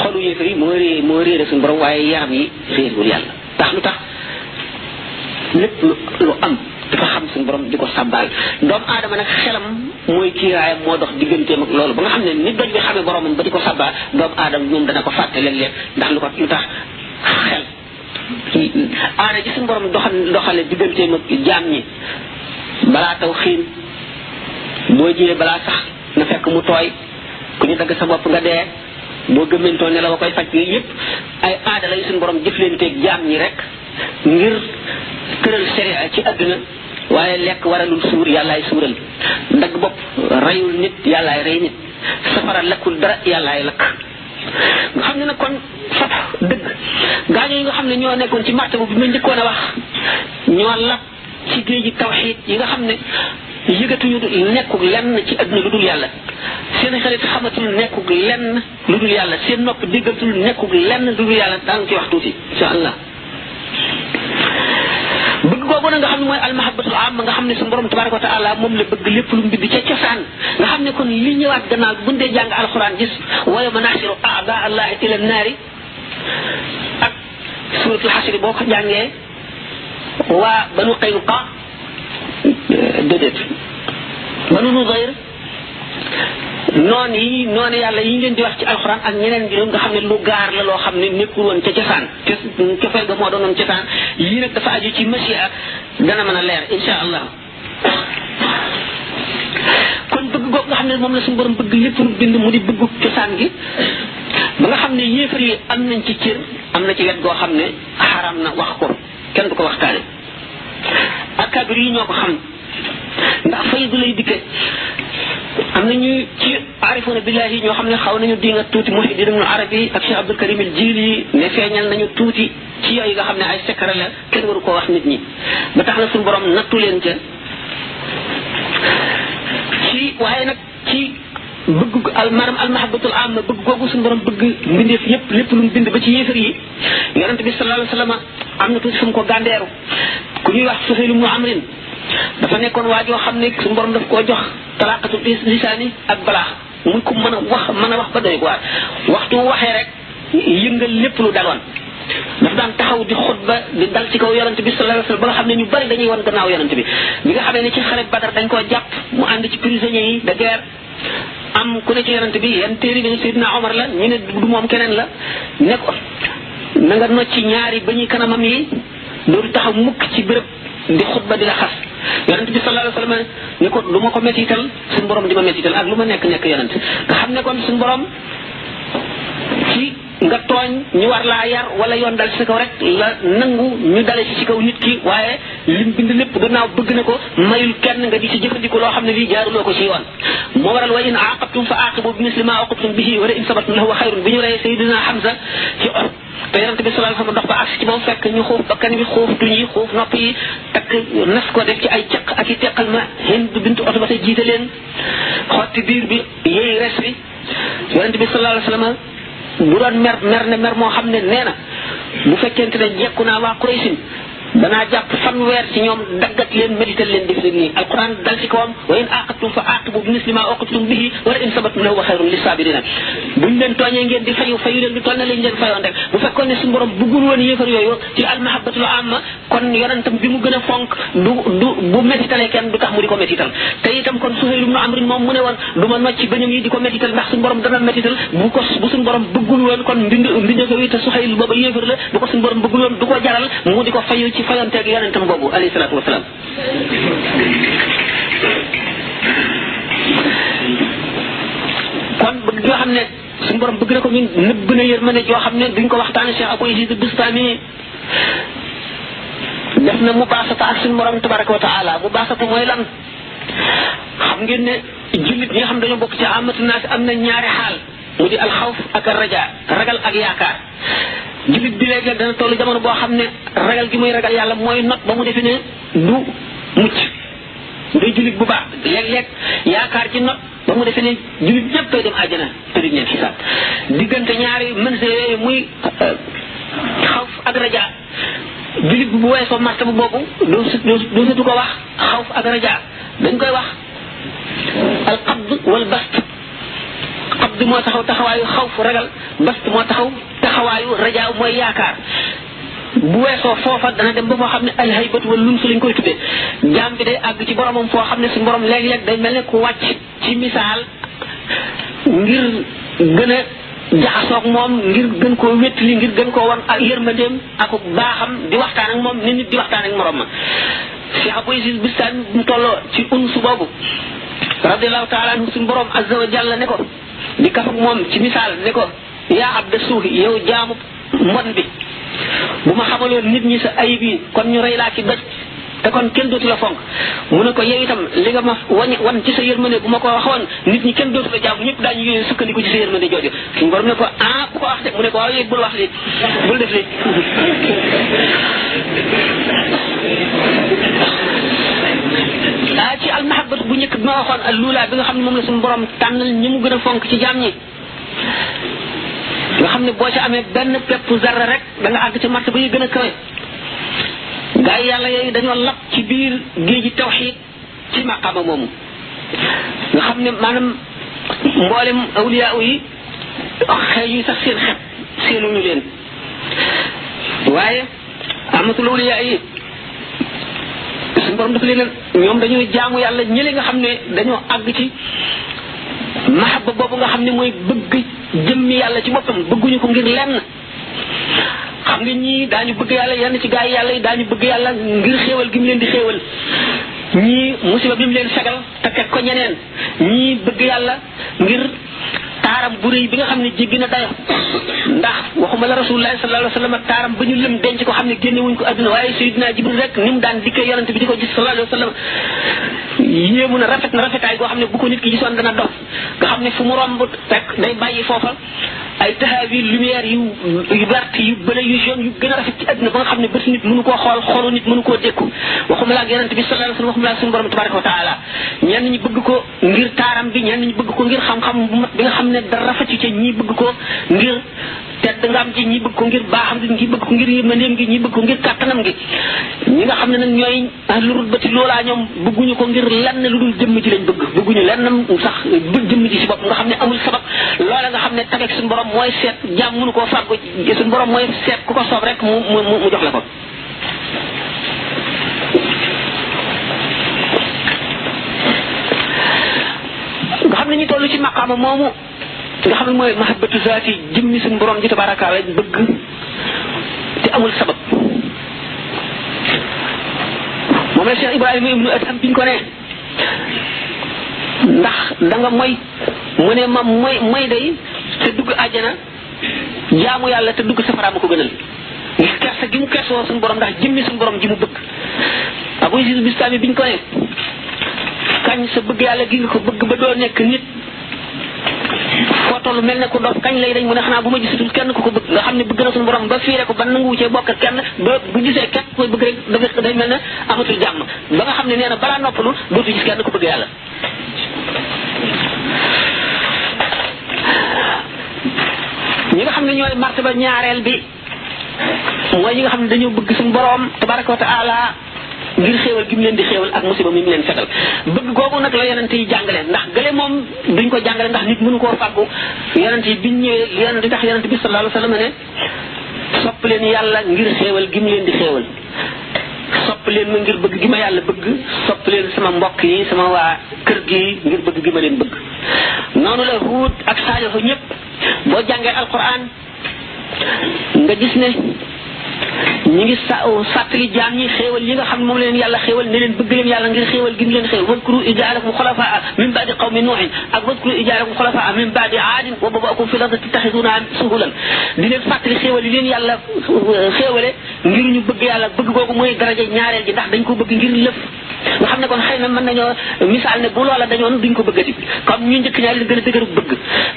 xolu yéefar yi moo réere suñu borom waaye yaram yi réerewul yàlla tax lu tax lépp lu am dafa xam suñu borom di ko sàbbaal doomu aadama nag xelam mooy kiiraayam moo dox digganteem ak loolu ba nga xam ne nit doj bi xamee boromam ba di ko sàbbaal doomu aadama moom dana ko fàtte léeg-léeg ndax lu tax xel aada ji suñu borom doxale digganteem ak jaam ñi balaa taw xiin boo jiyee balaa sax na fekk mu tooy ku ñu dagg sa bopp nga dee boo gëmmentoo ne la wa koy faj yooyu yëpp ay aada la yu suñu borom jëflanteeg jaam ñi rek ngir tëral sharia ci àdduna waaye lekk waralul suur yàllaay suural dagg bopp reyul nit yàllaay rey nit safara lakkul dara yàllaay lakk nga xam ne nag kon fat dëgg gaañoo yi nga xam ne ñoo nekkoon ci martaba bi ma njëkkoon a wax ñoo lap ci géej gi tawxiid yi nga xam ne yëgatuñu nekkul lenn ci adduna lu dul yàlla seen xarit xamatul nekkul lenn lu dul yàlla seen nopp déggatul nekkul lenn lu dul yàlla daan ci wax tuuti insha allah bëgg googu nag nga xam ne mooy almahabatul am nga xam ne suñu borom tabaraka wa taala moom la bëgg lépp lu mu bind ca cosaan nga xam ne kon li ñëwaat gannaaw buñ dee jàng alxuraan gis wa yawma nahshuru a'da allahi ila naari ak suratul xasri boo ko jàngee waa banu qaynuqa déedéet banu nudayr noonu yàlla yi leen di wax ci alxuraan ak ñeneen gi nga xam ne lu gaar la loo xam ne nekkul woon ca cosaan te cofeel ga moo doonoon cosaan yii nag dafa aju ci machia dana mën a leer insha allah kon bëgg googu nga xam ne moom la suñu borom bëgg lépp lu bind mu di bëggu cosaan gi ba nga xam ne yéefar yi am nañ ci cër am na ci wet goo xam ne xaram na wax ko kenn du ko waxtaane akabir yi ñoo ko xam ndax fay du lay dikke am nañu ci arifuna billahi ñoo xam ne xaw nañu dinga tuuti Muhyiddin ibn Arabi ak Cheikh Abdul Karim al Jili ne feeñal nañu tuuti ci yooyu nga xam ne ay secret la kenn waru koo wax nit ñi ba tax na suñu borom nattu leen ca ci waaye nag ci bëgg maanaam almahabatul am bëgg googu suñu borom bëgg mbindeef yépp lépp lu mu bind ba ci yéefar yi yonent bi sallallahu alayhi wasallam am na tuuti fu mu ko gàndeeru ku ñuy wax Suhayl ibn Amrin dafa nekkoon waajoo xam ne suñu borom daf koo jox talaqatul lisaani ak balaax muy ko mën a wax ba doy waar waxtu waxee rek yëngal lépp lu daloon daf daan taxaw di xutba di dal ci kaw yonent bi sallallahu alayhi wasallam ba nga xam ne ñu bari dañuy wan gannaaw yonent bi nga xamee ne ci xare Badar dañ koo jàpp mu ànd ci prisonniers yi de guerre am ku ne ci yonent bi yan téeri nañu Seydina Omar la ñu ne du moom keneen la ne ko na nga nocc ñaari ba ñuy kanamam yi dootu taxaw mukk ci béréb di xutba di la xas yonent bi sallallahu alayhi wasallam ne ko lu ma ko mettital suñu borom di ma mettital ak lu ma nekk yonent nga xam ne kon suñu borom ci nga tooñ ñu war laa yar wala yoon dal ci sa kaw rek la nangu ñu dale ci kaw nit ki waaye lim bind lépp gannaaw bëgg na ko mayul kenn nga di ci jëfandiku loo xam ne lii jaaruloo ko ci yoon moo waral wa in aaqabtum fa aaqibu bi misli ma uqibtum bihi wa la in sabartum lahu xayrun bi ñu rey Seydina Hamza ci te yonent bi sallallahu alayhi wasallam dox ba agsi ci moom fekk ñu xuuf bakkan bi xuuf tuñ yi xuuf nopp yi takk nas ko def ci ay caq ak i teqal ma Hind bintu Utba te jiite leen xotti biir bi yooyu res bi yonent bi sallallahu alayhi wasallam bu doon mer moo xam ne nee na bu fekkente ne jekku naa waa Quraysin danaa jàpp fanweer ci ñoom daggat leen médital leen def leen nii alquran dal ci kawam wa in aqabtum fa aqibu bi misli ma uqibtum bihi wa in sabartum lahu xayrun lis-sabirina buñ leen tooñee ngeen di fayu leen di toll na lañ leen fayoon rek bu fekkoon ne suñu borom bëggul woon yéefar yooyu ci almahabatul amma kon yonentam bi mu gën a fonk du bu méditalee kenn du tax mu di ko médital te itam kon Suhayl ibn Amr moom mu ne woon du ma nocc bañam yi di ko médital ndax suñu borom dana médital bu suñu borom bëggul woon kon mbindeef yi te Suhayl booba yéefar la bu ko suñu borom bëggul woon du ko jaral mu di ko fayu ci fayonteeg yonentam boobu alayhi salaatu wasalaam kon bëgg yoo xam ne suñu borom bëgg na ko ñun nëbb na yërmande joo xam ne duñ ko waxtaane Cheikh Abou Yazid Bustami def na mubaasata ak suñu borom tabaraka wa taala mubaasata mooy lan xam ngeen ne jullit ñi nga xam dañoo bokk ci amatu naas am na ñaari xaal mu di alxawf ak raja ragal ak yaakaar jullit bi léeg-léeg dana toll jamono boo xam ne ragal gi muy ragal yàlla mooy not ba mu defe ne du mucc day jullit bu baax léeg-léeg yaakaar ci not ba mu defe ne jullit ñëpp koy dem àjjana te duñ leen xisaab diggante ñaari mënse yooyu muy xawf ak raja jullit bu weesoo martaba boobu doo satu ko wax xawf ak raja dañ koy wax al qabd wal bast qabd moo taxaw taxawaayu xawf ragal bast moo taxaw taxawaayu rajaaw mooy yaakaar bu weesoo foofa dana dem ba foo xam ne alhaybatu wal lumsu lañ koy tuddee jaam bi day àgg ci boromam foo xam ne suñu borom léeg-léeg day mel ne ku wàcc ci misaal ngir gën a jaxasoog moom ngir gën koo wéttali ngir gën koo wan ak yërmandeem ak baaxam di waxtaan ak moom ni nit di waxtaan ak morom ma Cheikh Abou Yazid Bustami mu tolloo ci unsu boobu radiallahu taala anhu suñu borom azza wa jalla ne ko di kafak moom ci misaal ne ko yaa abda suuhi yow jaamu mbon bi bu ma xamaloon nit ñi sa ayib yi kon ñu rey laa ci doj te kon kenn dootu la fonk mu ne ko yow itam li nga ma wan ci sa yërmande bu ma ko waxoon nit ñi kenn dootu la jaamu ñëpp daañu yooyu sukkandiku ci sa yërmande jooju suñu borom ne ko bu ko wax de mu ne ko waaw yéeg bul wax li bul def li ci almahabatu bu njëkk bi ma waxoon al luula bi nga xam ne moom la suñu borom tànnal ñi mu gën a fonk ci jaam ñi nga xam ne boo ci amee benn pepp zarra rek da nga àgg ci martaba yi gën a kawe gaa yi yàlla yooyu dañoo lap ci biir géeji tawxiid ci maqaama moomu nga xam ne maanaam mboolem awliyaa yi xëy yi sax seen xet seenuñu leen waaye amatul awliyaa yi suñu borom dafa leen ñoom dañuy jaamu yàlla ñële nga xam ne dañoo àgg ci mahabba boobu nga xam ne mooy bëgg jëmmi yàlla ci boppam bëgguñu ko ngir lenn xam nga ñii daañu bëgg yàlla yenn ci gaa yi yàlla yi daañu bëgg yàlla ngir xéewal gi mu leen di xéewal ñii musiba bi mu leen fegal te teg ko ñeneen ñii bëgg yàlla ngir taaram bu rëy bi nga xam ne jéggi na dayo ndax waxuma la rasulullahi sallallahu alayhi wa sallam taaram ba ñu lëm denc ko xam ne génne wuñ ko adduna waaye sayidina jibril rek ni mu daan dikkee yonent bi di ko gis sallallahu alayhi wa sallam yéemu na rafetaay goo xam ne bu ko nit ki gisoon dana dof nga xam ne fu mu romb rek day bàyyi foofa ay taxawi lumière yu vert yu bële yu jaune yu gën a rafet ci adduna ba nga xam ne bët nit mënu koo xool xolu nit mënu koo dékku waxuma la ak yonent bi sallallahu alayhi wa sallam waxuma la ak suñu borom tabaraka wa taala ñenn ñi bëgg ko ngir taaram bi ñenn ñi bëgg ko ngir xam-xam bu mat bi nga xam ne dara rafet ci ñi bëgg ko ngir tedd nga am ci ñi bëgg ko ngir baaxam gi ñi bëgg ko ngir yërmandeem gi ñi bëgg ko ngir kàttanam gi ñi nga xam ne nag ñooy lu rutbati loolaa ñoom bëgguñu ko ngir lenn lu dul jëmm ji lañ bëgguñu lenn sax jëmm ji si bopp nga xam ne amul sabab loola nga xam ne tabeek suñu borom mooy seet jaam mënu koo fàggu suñu borom mooy seet ku ko soob rek mu jox la ko nga xam ne ñu toll ci maqaama moomu nga xam ne mooy mahabbatu zaati jëmmi suñu borom ji tabaraka wa bëgg te amul sabab moom la Cheikh Ibrahima ibnu Adham biñ ko ne ndax da nga mooy mu ne ma mooy day te dugg àjjana jaamu yàlla te dugg safara ma ko gënal ngir kersa gi mu kersoo suñu borom ndax jëmmi suñu borom ji mu bëgg Abu Yazid Bistami biñ ko ne kañ sa bëgg yàlla gi nga ko bëgg ba doo nekk nit foo toll mel ne ku dof kañ lay dañ mu ne xanaa bu ma gisatul kenn ku ko bëgg nga xam ne bëgg na suñu borom ba fiire ko ba nanguwu cee bokk kenn ba bu gisee kenn koy bëgg rek day mel ne amatul jàmm ba nga xam ne nee na balaa noppalu dootu gis kenn ku bëgg yàlla ñi nga xam ne ñooy martaba ñaareel bi mooy ñi nga xam ne dañoo bëgg suñu borom tabaraka wa taala ngir xéewal gi mu leen di xéewal ak musiba mi mu leen fegal bëgg googu nag la yonent yi jàngale ndax gële moom duñ ko jàngale ndax nit mënu koo fàggu yonent yi biñ ñëwee yonent tax yonent bi sallallahu alayhi wa sallam ne sopp leen yàlla ngir xéewal gi mu leen di xéewal sopp leen ma ngir bëgg gi ma yàlla bëgg sopp leen sama mbokk yi sama waa kër gi ngir bëgg gi ma leen bëgg noonu la Huud ak Saalihu ñëpp boo jàngee alquran nga gis ne ñi ngi fàttali jaam ñi xéewal yi nga xam ne moom leen yàlla xéewal ne leen bëgg leen yàlla ngir xéewal gi mu leen xéewal wadkuru ijaalakum xulafaa min baadi qawmi nuuhin ak wadkuru ijaalakum xulafaa min baadi aadin wa babaakum fi lardi tattaxiduuna suhulan di leen fàttali xéewal yi leen yàlla xéewale ngir ñu bëgg yàlla bëgg googu mooy daraja ñaareel ji ndax dañ ko bëgg ngir lëf nga xam ne kon xëy na mën nañoo misaal ne bu loola dañoon duñ ko bëggati comme ñu njëkk ñaar leen gën a dëgëru bëgg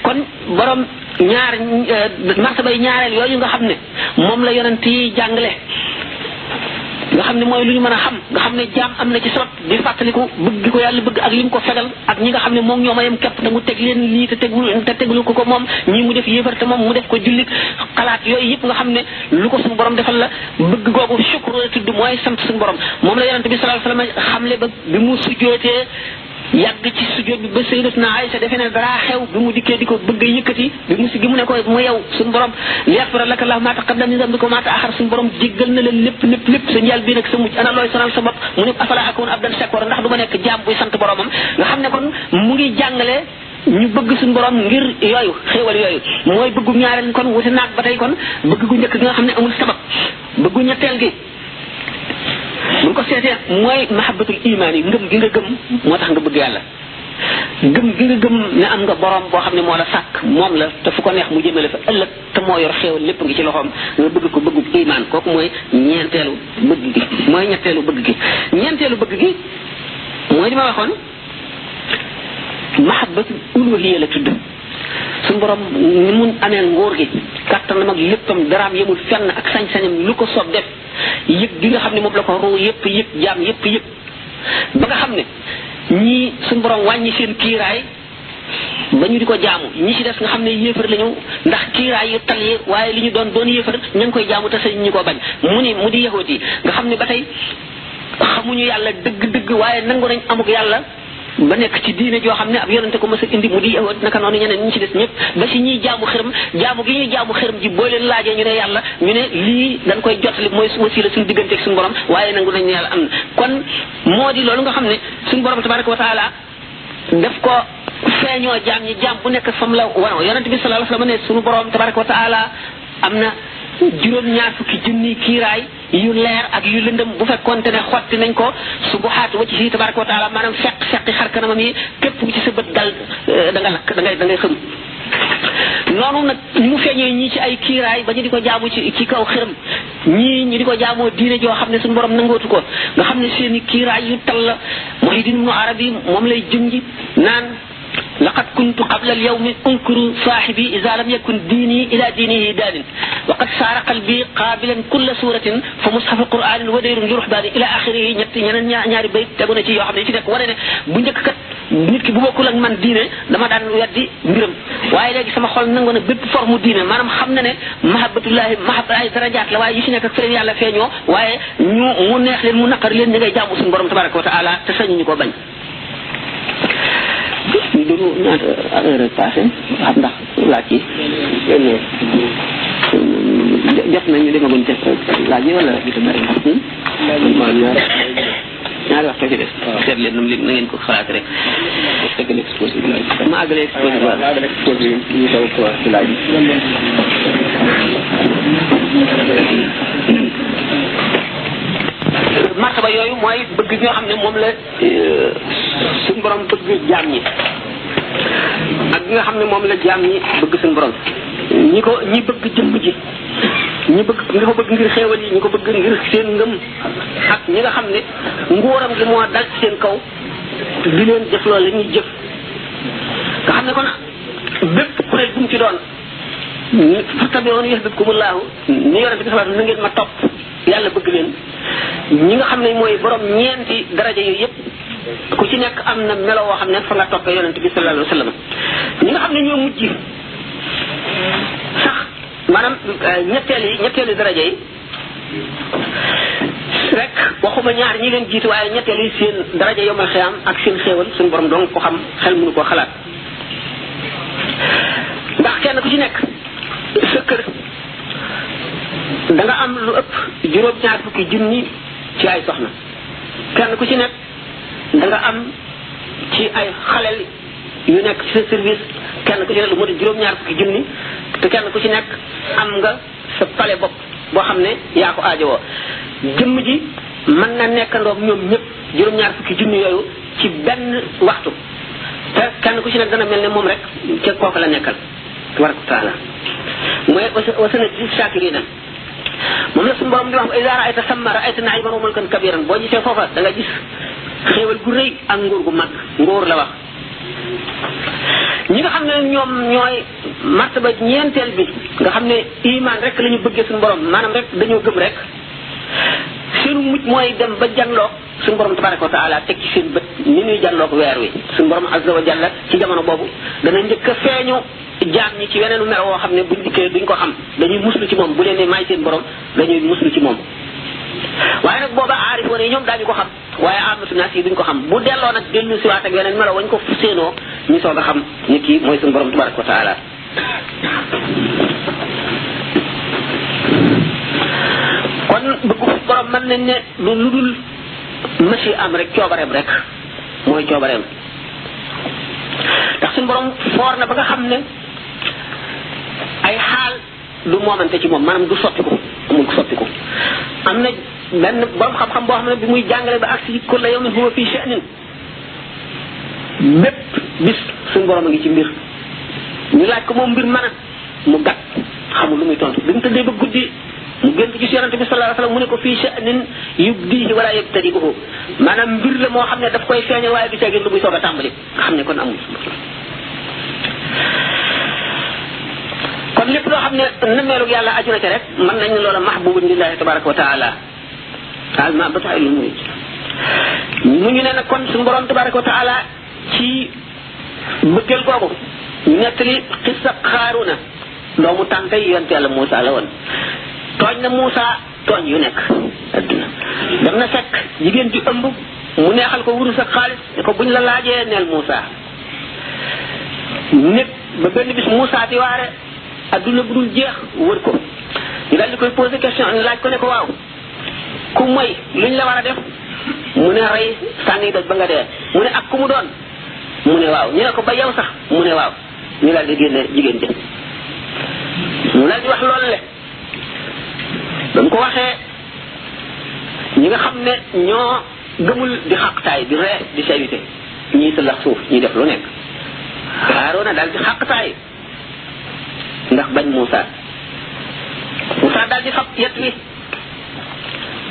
kon borom ñaar martabay ñaareel yooyu nga xam ne moom la yonent yi jàngale nga xam ne mooy lu ñu mën a xam nga xam ne jaam am na ci sabab di fàttaliku bëgg gi ko yàlla bëgg ak li mu ko fegal ak ñi nga xam ne moom ñoo ma yem képp te mu teg leen lii te teglu ko moom ñii mu def yéefar te moom mu def ko jullit xalaat yooyu yëpp nga xam ne lu ko suñu borom defal la bëgg googu shukru la tudd mooy sant suñu borom moom la yonent bi sallallahu alayhi wasallam xamle ba bi mu sujjootee yàgg ci sujjóot bi ba sayyidatuna Aïcha defe ne dara xew bi mu dikkee di ko bëgg a yëkkati bi mu si gi mu ne ko mu yow suñu borom liyaghfira laka Allahu ma taqaddama min dhanbika wa ma ta'akhkhara suñu borom jéggal na la lépp sa njël bi nag sa mujj ana looy sonal sa bopp mu ne afala akunu abdan shakura ndax du ma nekk jaam buy sant boromam nga xam ne kon mu ngi jàngale ñu bëgg suñu borom ngir yooyu xéewal yooyu mooy bëggu ñaareel kon wuti naag ba tey kon bëgg gu njëkk gi nga xam ne amul sabab bëggu ñetteel gi buñ ko seetee mooy mahabbatul imaan yi ngëm gi nga gëm moo tax nga bëgg yàlla gëm gi nga gëm ne am nga borom boo xam ne moo la sàkk moom la te fu ko neex mu jëmale fa ëllëg te moo yor xéewal lépp ngi ci loxoom nga bëgg ko bëggu iman kooku mooy ñeenteelu bëgg gi mooy ñetteelu bëgg gi ñeenteelu bëgg gi mooy li ma waxoon mahabbatu uluhiyya la tudd suñu borom ni mun amee nguur gi kattanam ak léppam daraam yemul fenn ak sañ-sañam lu ko soob def yëg gi nga xam ne moom la ko ruu yëpp yëg jaam yëpp yëg ba nga xam ne ñii suñu borom wàññi seen kiiraay ba ñu di ko jaamu ñi ci des nga xam ne yéefar lañu ndax kiiraay yu tal yi waaye li ñu doon yéefar ña ngi koy jaamu te sañ ñi ko bañ mu di yahuud yi nga xam ne ba tey xamuñu yàlla dëgg-dëgg waaye nangu nañ amuk yàlla ba nekk ci diine joo xam ne ab yonente ko mës a indi mu di yahuud naka noonu ñeneen ñi ci des ñëpp ba ci ñiy jaamu xërëm jaamu gi ñuy jaamu xërëm ji boo leen laajee ñu ne yàlla ñu ne lii dañ koy jotali mooy wasiila suñu digganteeg suñu borom waaye nangu nañ ne yàlla am na kon moo di loolu nga xam ne suñu borom tabaraka wa taala def ko feeñoo jaam ñi jaam bu nekk fam la wanoo yonente bi sallallahu alayhi wa sallam ne suñu borom tabaraka wa taala am na juróom-ñaar fukki junni kiiraay yu leer ak yu lëndëm bu fekkoonte ne xotti nañ ko subuhaat wa ci tabaraka wa taala maanaam feqi xar kanamam yi képp ci sa bët dal da nga lakk da ngay xëm noonu nag ni mu feeñee ñii ci ay kiiraay ba ñu di ko jaamu ci kaw xërëm ñii ñu di ko jaamoo diine joo xam ne suñu borom nangootu ko nga xam ne seen i kiiraay yu tal la Muhyiddin Ibn Arabi moom lay junji naan laqad kuntu qabla al-yawmi unkuru saahibi idha lam yakun diini ila diinihi daanin wa qad saara qalbi qaabilan kulla suuratin fa mushafu qur'aanin wa dayrun li ruhbaani ila axirihi ñeneen ñaari bayt tegu na ci yoo xam ne ci nekk wane ne bu njëkk kat nit ki bu bokkul ak man diine dama daan weddi mbiram waaye léegi sama xol nangu na bépp forme diine maanaam xam na ne mahabbatullahi ay darajaat la waaye yu ci nekk ak feneen yàlla feeñoo waaye mu neex leen mu naqari leen ñi ngay jaamu suñu borom tabaraka wa taala te sañu ñu ko bañ. ñu déglu ñaata heure passé xam ndax laaj yi jot nañu demaguñ def laaj yi wala ñaari waxtu ci des seet leen nam na ngeen ko xalaat rek dëgg exposé ma àggale exposé ñu taw ko ci laaj martaba yooyu mooy bëgg ñoo xam ne moom la suñu borom bëgg jaam ñi ak ñi nga xam ne moom la jaam ñi bëgg suñu borom ñi bëgg jëmm ji ñi ko bëgg ngir xéewal yi ñi ko bëgg ngir seen ngëm ak ñi nga xam ne nguuram gi moo dal ci seen kaw di leen jëf loolu la ñuy jëf nga xam ne kon bépp kuréel bu mu ci doon fattabi'uuni yuhbibkumullaahu ni yonente bi sallallahu alayhi wa sallam na ngeen ma topp yàlla bëgg leen ñi nga xam ne mooy borom ñeenti daraja yooyu yëpp ku ci nekk am na melo woo xam ne fa nga toppee yonente bi sallallahu alayhi wa sallam ñi nga xam ne ñoo mujj sax maanaam ñetteelu daraja yi rek waxuma ñaar ñi leen jiitu waaye ñetteel yi seen daraja yomal xiyaam ak seen xéewal suñu borom dong ko xam xel mënu koo xalaat ndax kenn ku ci nekk sa kër da nga am lu ëpp juróom-ñaar fukki junni ci ay soxna kenn ku ci nekk da nga am ci ay xaleel yu nekk ci sa service kenn ku ci nekk lu moo di juróom-ñaar fukki junni te kenn ku ci nekk am nga sa pale bopp boo xam ne yaa ko aajowoo jëmm ji mën na nekkandoog ñoom ñëpp juróom-ñaar fukki junni yooyu ci benn waxtu te kenn ku ci nekk dana mel ne moom rek ca kooku la nekkal tabaraka wa taala mooy wasanajzi shaakiriina moom la suñu borom di wax idaa ra'ayta samma ra'ayta na'iiman wa mulkan kabiiran boo gisee foofa da nga gis xéewal gu rëy ak nguur gu mag nguur la wax ñi nga xam ne ñoom ñooy martaba ñeenteel bi nga xam ne iman rek la ñu bëggee suñu borom maanaam rek dañoo gëm rek seenu mujj mooy dem ba janloog suñu borom tabaraka wa taala teg ci seen bët ni ñuy janloog weer wi suñu borom azza wa jalla ci jamono boobu dana njëkk a feeñu jaam ñi ci weneenu melo woo xam ne buñ dikkee duñ ko xam dañuy muslu ci moom bu leen ne maay seen borom dañuy muslu ci moom waaye nag booba aarifoon yi ñoom daañu ko xam waaye amatu naas yi duñ ko xam bu delloo nag dellu si waat ak yeneen melo wañ ko séenoo ñu soog a xam ni kii mooy suñu borom tabaraka wa taala kon bëggu borom mën nañ ne lu dul masi am rek coobareem rek mooy coobareem ndax suñu borom foor na ba nga xam ne ay xaal du moomante ci moom maanaam du soppiku amul soppiku am na benn borom xam-xam boo xam ne bi muy jàngale ba agsi kulla yawmin huwa fi sha'nin bépp bis suñu borom a ngi ci mbir ñu laaj ko moom mbir mën a mu gàtt xamul lu muy tontu bi mu tëddee ba guddi mu gént gis yonente bi sallallahu alayhi wasallam mu ne ko fii sha'nin yubdihi wala yabtadi'uhu maanaam mbir la moo xam ne daf koy feeñal waaye du tegin lu muy soog a tàmbali nga xam ne kon amul kon lépp loo xam ne nameelug yàlla aju na ca rek mën nañ loola mahbubun lillahi tabaraka wa taala alma ba tax lu muy mu ñu ne nag kon suñu borom tabaraka wa taala ci bëggeel googu nettali xissa Xaaruna doomu tànkay yonte yàlla Muusa la woon tooñ na Muusa tooñ yu nekk adduna dem na fekk jigéen ju ëmb mu neexal ko wurus ak xaalis ne ko buñ la laajee neel Muusa nekk ba benn bis Muusa di waare adduna bu dul jeex wër ko ñu daal di koy posé question ñu laaj ko ne ko waaw ku moy luñ la war a def mu ne rey sànni doj ba nga dee mu ne ak ku mu doon mu ne waaw ñu ne ko ba yow sax mu ne waaw ñu daal di génne jigéen jë mu daal di wax loolu le ba mu ko waxee ñi nga xam ne ñoo gëmul di xaqtaay di ree di sévité ñii sa lax suuf ñii def lu nekk Haaruna daal di xaqtaay ndax bañ Muusa daal di fab yet wi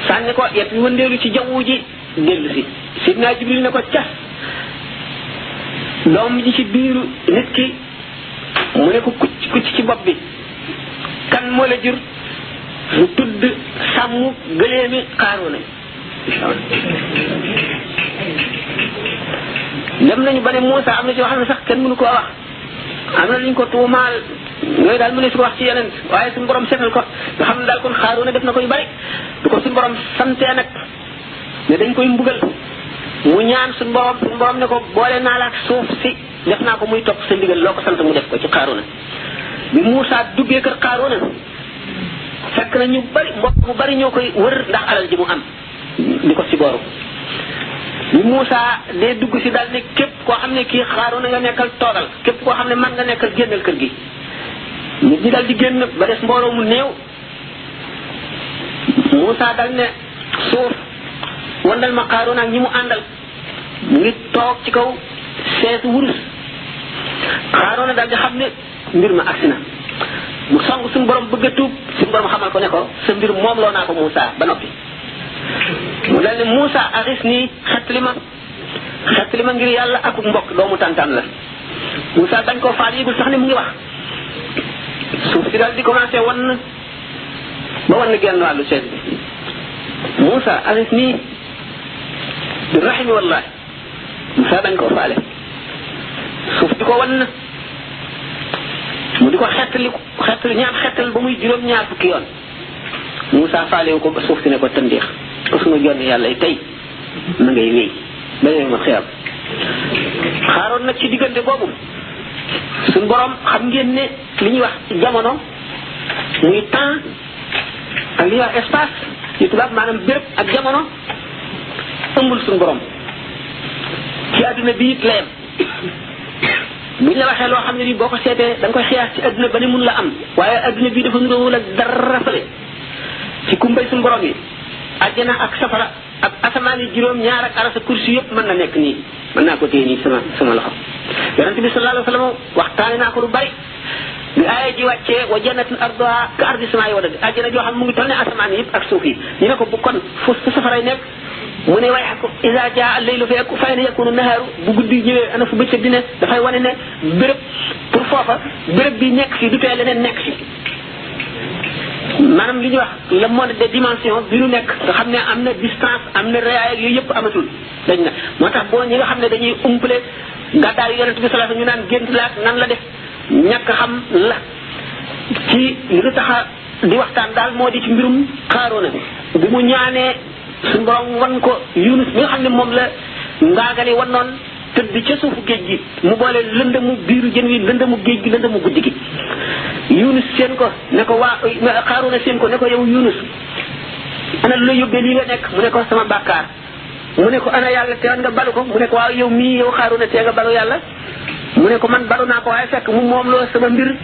sànni ko yet wi wëndeelu ci jawwu ji dellu si Sidna Jibril ne ko cas doom ji ci biiru nit ki mu ne ko kucc ci bopp bi kan moo la jur mu tudd sàmm gëleemi Xaaruna dem nañu ba ne Muusa am na ci yoo xam ne sax kenn mënu koo wax am na lu ñu ko tuumaal yooyu daal mu ne su ko wax ci yeneen waaye suñu borom seetal ko nga xam ne daal kon Xaaruna def na ko yu bari du ko suñu borom santee nag ne dañ koy mbugal mu ñaan suñu borom ne ko boole naa la ak suuf si def naa ko muy topp sa ndigal loo ko sant mu def ko ci Xaaruna bi Muusa duggee kër Xaaruna fekk na ñu bari mbokk mu bari ñoo koy wër ndax alal ji mu am di ko si booru bi Muusa dee dugg si daal ne képp koo xam ne kii Xaaruna nga nekkal toogal képp koo xam ne man nga nekkal génnal kër gi nit ñi daal di génn ba des mbooloo mu néew Muusa dal ne suuf wandal ma Xaaruna ak ñi mu àndal mu ngi toog ci kaw seetu wurus Xaaruna daal di xam ne mbir ma agsi na mu song suñu borom bëgg a tuub suñu borom xamal ko ne ko sa mbir moom loo naa ko Muusa ba noppi mu dal ne Muusa aris nii xettali ma ngir yàlla ak mbokk doomu tàntaan la Muusa dañ koo faal yëgul sax ne mu ngi wax suuf si daal di commencé wan ba wan genn wàllu seet bi Muusa aris nii bi rahimi wallahi Muusa dañ koo faale suuf di ko wan mu di ko xettali ñaan xettal ba muy juróom-ñaar fukki yoon Muusa faalewu ko ba suuf si ne ko tëndeex ko suma jonn yàlla yi tey ma ngay wéy ba léegi ma xiyam xaaroon nag ci diggante boobu suñ borom xam ngeen ne li ñuy wax ci jamono muy temps ak li ñuy wax espace ci tubaab maanaam béréb ak jamono ëmbul suñ borom ci adduna bi it layam buñ la waxee loo xam ne bi boo ko seetee da nga koy xiyaas ci adduna ba ne mun la am waaye adduna bi dafa nuróowul ak dara fale ci kumbay suñ borom yi àjjana ak safara ak asamaan yi juróom-ñaar ak arasa kursi yëpp mën na nekk nii mën naa ko téye nii sama loxo yonente bi sallallahu alayhi wa sallam waxtaane naa ko lu bari bi aaya ji wàccee wa jannatin arduha ka ardi samaa yi wala àjjana joo xam mu ngi toll ne asamaan yëpp ak suuf yi ñu ne ko bu kon fu safaray nekk mu ne waaye ko isa jaa al-laylu fa ayna yakunu nahaaru bu guddi ñëwee ana fu bëccëg di ne dafay wane ne béréb pour foofa béréb bi nekk fi du tee leneen nekk fi maanaam li ñuy wax le monde des dimensions bi ñu nekk nga xam ne am na distance am na réyaay yooyu yëpp amatul dañ na moo tax boo ñi nga xam ne dañuy umpale gàddaay yonent bi sallallahu alayhi wasallam ñu naan gént laak nan la def ñàkk xam la ci li lu taxa di waxtaan daal moo di ci mbirum Xaaroona bi mu ñaanee suñu borom wan ko Yunus mi nga xam ne moom la ngaagali wanoon tëdd ca suufu géej gi mu boole lëndëmu biiru jën wi lëndëmu géej gi lëndëmu guddi gi Yunus seen ko ne ko waa Xaaroona seen ko ne ko yow Yunus ana lu la yóbbee lii nga nekk mu ne ko sama bàkkaar mu ne ko ana yàlla teewoon nga balu ko mu ne ko waaw yow mii yow Xaaroona tee nga balu yàlla mu ne ko man balu naa ko waaye fekk mu moom loo sama mbir